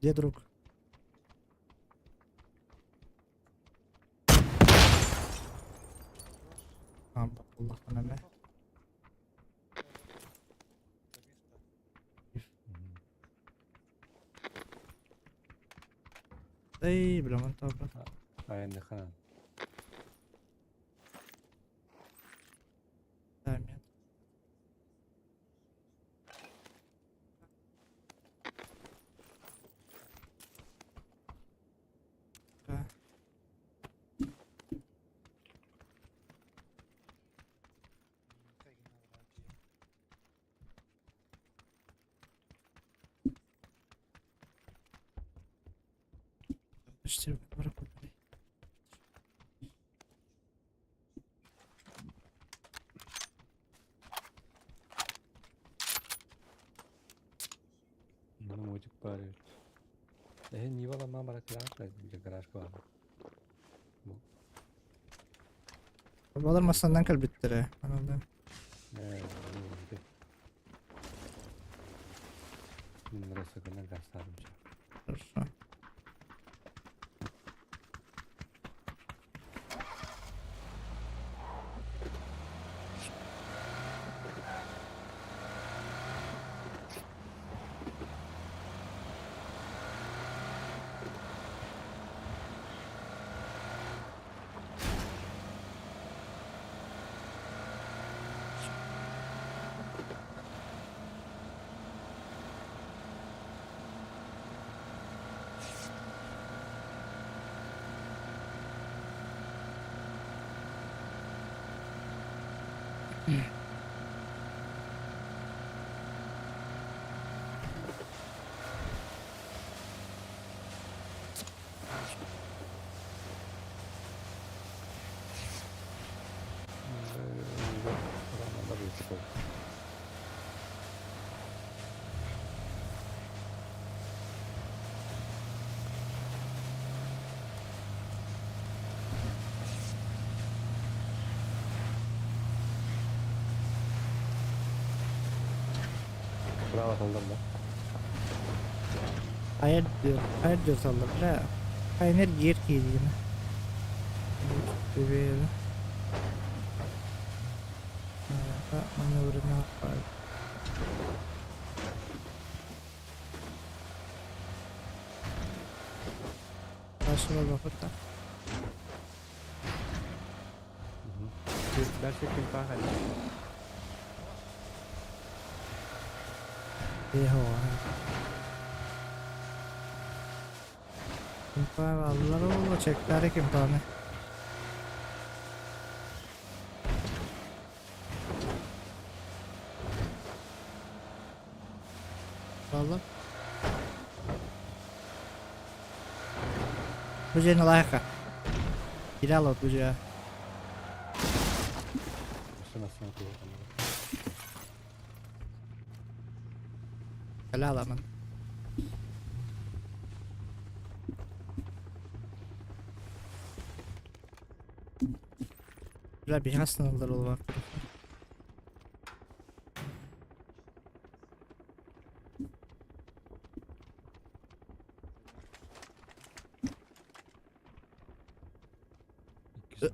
Speaker 2: Где друг? А, Аллахтан эмэ. Эй, бля, ман табра.
Speaker 3: Айанныханан.
Speaker 2: Да, нет. Да. Почти барах.
Speaker 3: Манна модик баар эбит. Эһэ Ниваламаан бара кыраҕа гаражка баар.
Speaker 2: Балар массаннан кэлбиттэрэ. Анада.
Speaker 3: Ээ, Мин росоконан гастаабым ча.
Speaker 2: Хорошо.
Speaker 3: Bravo sallar да. Hayır
Speaker 2: diyor. Hayır diyor sallar. La. Hayır gir ki yine. Bebeğim. Manevrını yapar. Karşıma bakıp da.
Speaker 3: Дальше кимпа хали.
Speaker 2: Kimpa aldılar oğlu çekler kimpanı. Valla. Бу лайка. Киралов бу же. Аламын. Бля, биһиэхэ станаллар ол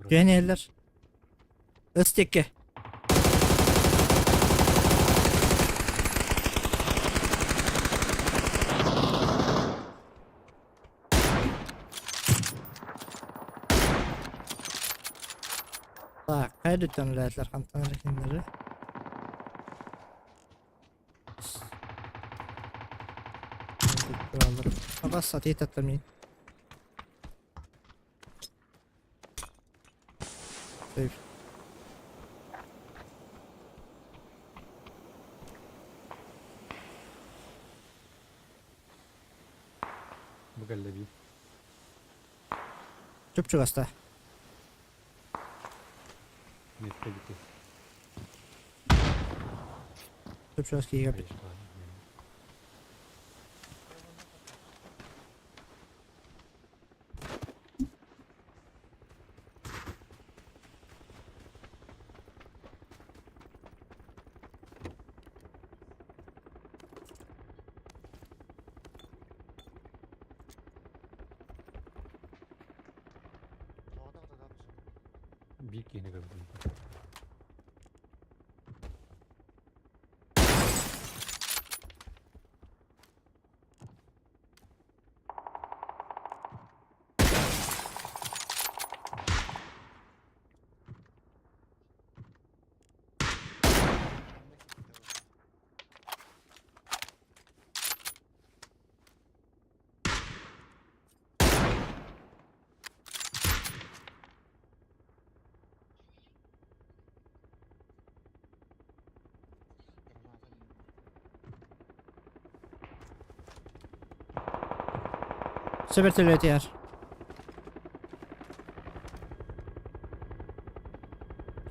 Speaker 2: Түһэн иһэллэр. Ыс диэки. Так, хайа дүттэн үлэлэтилэр хантан эрэ кинилэри. Абас сатыы таттамин. Сейф.
Speaker 3: Бу кэллэ дии.
Speaker 2: Чуп-чугаста.
Speaker 3: Метка бити.
Speaker 2: Чуп-чугас киһигэ
Speaker 3: Биир киһини көрдүм.
Speaker 2: Сөбөр төлөтүөр.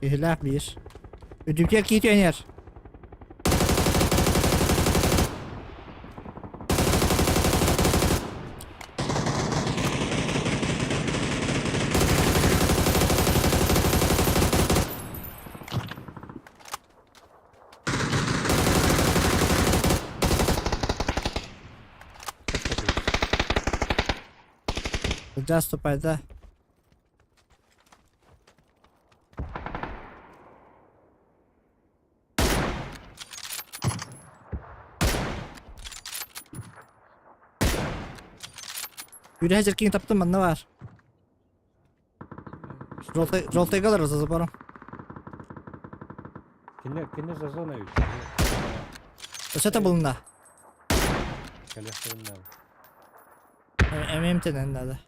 Speaker 2: Киһилээх биир. Үрдүккэ кии түөнүөр. Сылдьа ступайда. Үрэһэ дьэркиҥ таптым манна баар. Желтый, желтыйга олорор за забором.
Speaker 3: Кини, кини за зоной.
Speaker 2: Өссө табылынна.
Speaker 3: Кэлиэхтэрин наада.
Speaker 2: Эмиэмтэнэн надо.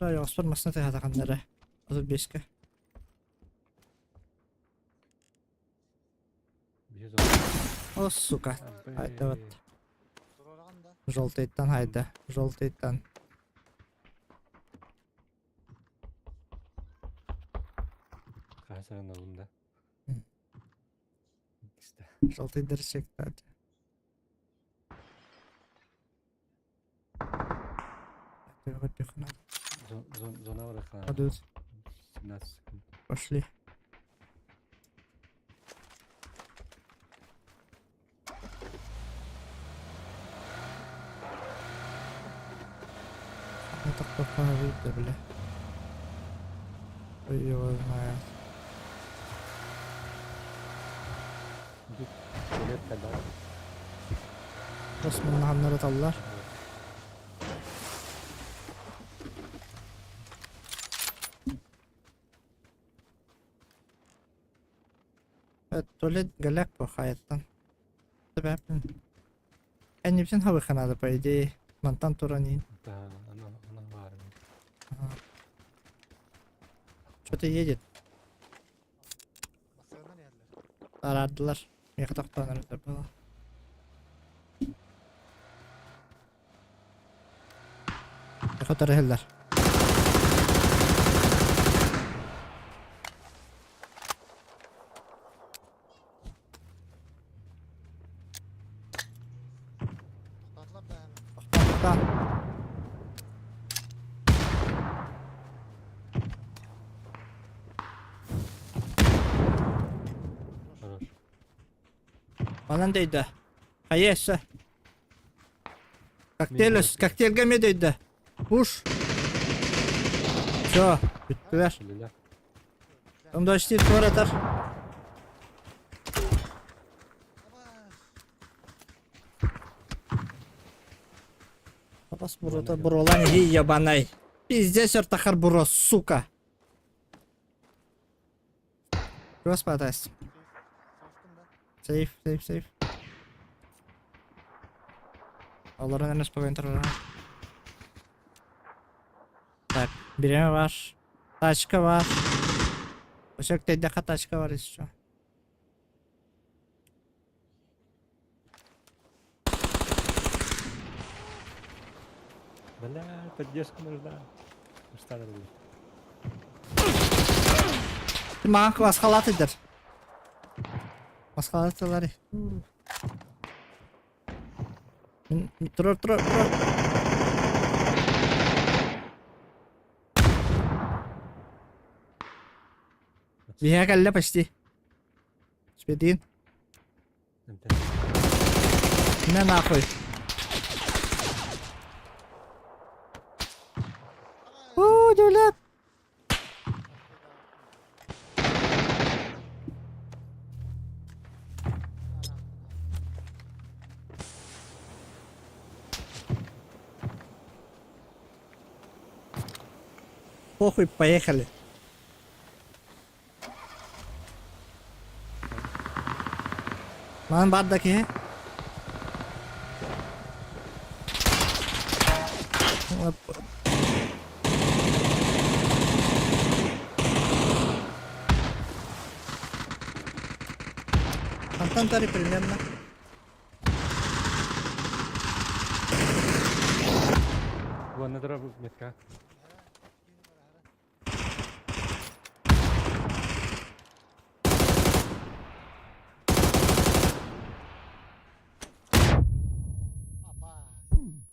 Speaker 2: Оспор масына тыһатаханнара. 35-ке. О, сука. Хайда вот. Желтыйтан хайда. Желтыйтан.
Speaker 3: Хаһан ылым да.
Speaker 2: Желтый дырчик.
Speaker 3: Зона барахана. 17 секунд.
Speaker 2: Пошли. Ну так попали, бля. Ой, его знает. Османнары таллар. Туалет галак по хайаттан. Эннибсин хабыханада, по идее. Мантан туранин.
Speaker 3: Да, она, она в армии.
Speaker 2: Ага. Что-то едет. Араардылар. Миэхэ тохтоон эрэ было. Миэхэ утары Манан дөйдө. Хайа өссө. Коктейль өс, коктейльга эмиэ дөйдө. Пуш. Все, бүттүлэр. М24 туоратар. Бас бурута бурулан иһи ебаный. Пиздец ортахар буро, сука. Господи. Сейф, сейф, сейф. Олорон эмес спокойно турар. Так, бириэмэ бар. Тачка бар. Өсөк тэйдэххэ тачка бар еще.
Speaker 3: Бля, поддержка нужна. Что надо будет?
Speaker 2: Маған басқалатыдыр. Басқалатылар. Турар, турар, турар. Биһиэхэ кэллэ почти. Спидин. На нахуй. Уу, Дюлет! Похуй, поехали. Манан баар да киһи. Антон Тари примерно.
Speaker 3: Вон на дорогу метка.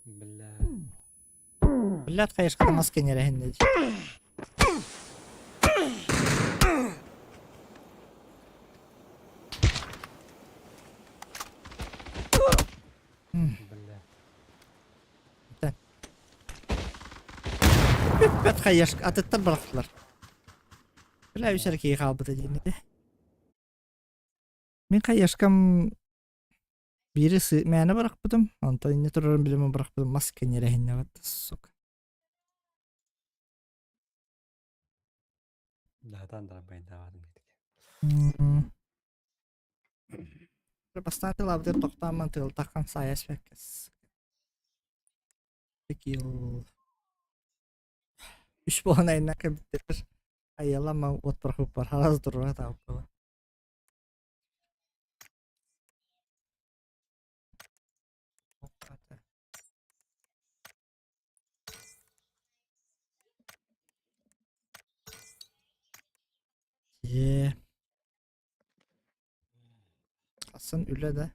Speaker 3: Бля.
Speaker 2: Блядь, хайышка маска не рехиннеди.
Speaker 3: Бля.
Speaker 2: Бүппэт хайыш атыттар бырахтылар. Бля, үс эрэ киһи хаалбыта диэн этэ. Мин хайышкам биири сы мээнэ бырахпытым, онтон инньэ турарын билэммин бырахпытым мас кэнньэрэһиннэбэт, сука.
Speaker 3: Да, дарбайдаабатым
Speaker 2: М. Бастаан тылабытын тохтоон тыалтаххан саайа испэккэ. Килл. Үс буолан айаннаан кэлбиттэр. Айалама уот бырахпыппар хараас турура тааппыла. Ээ. Хасан үлэ да.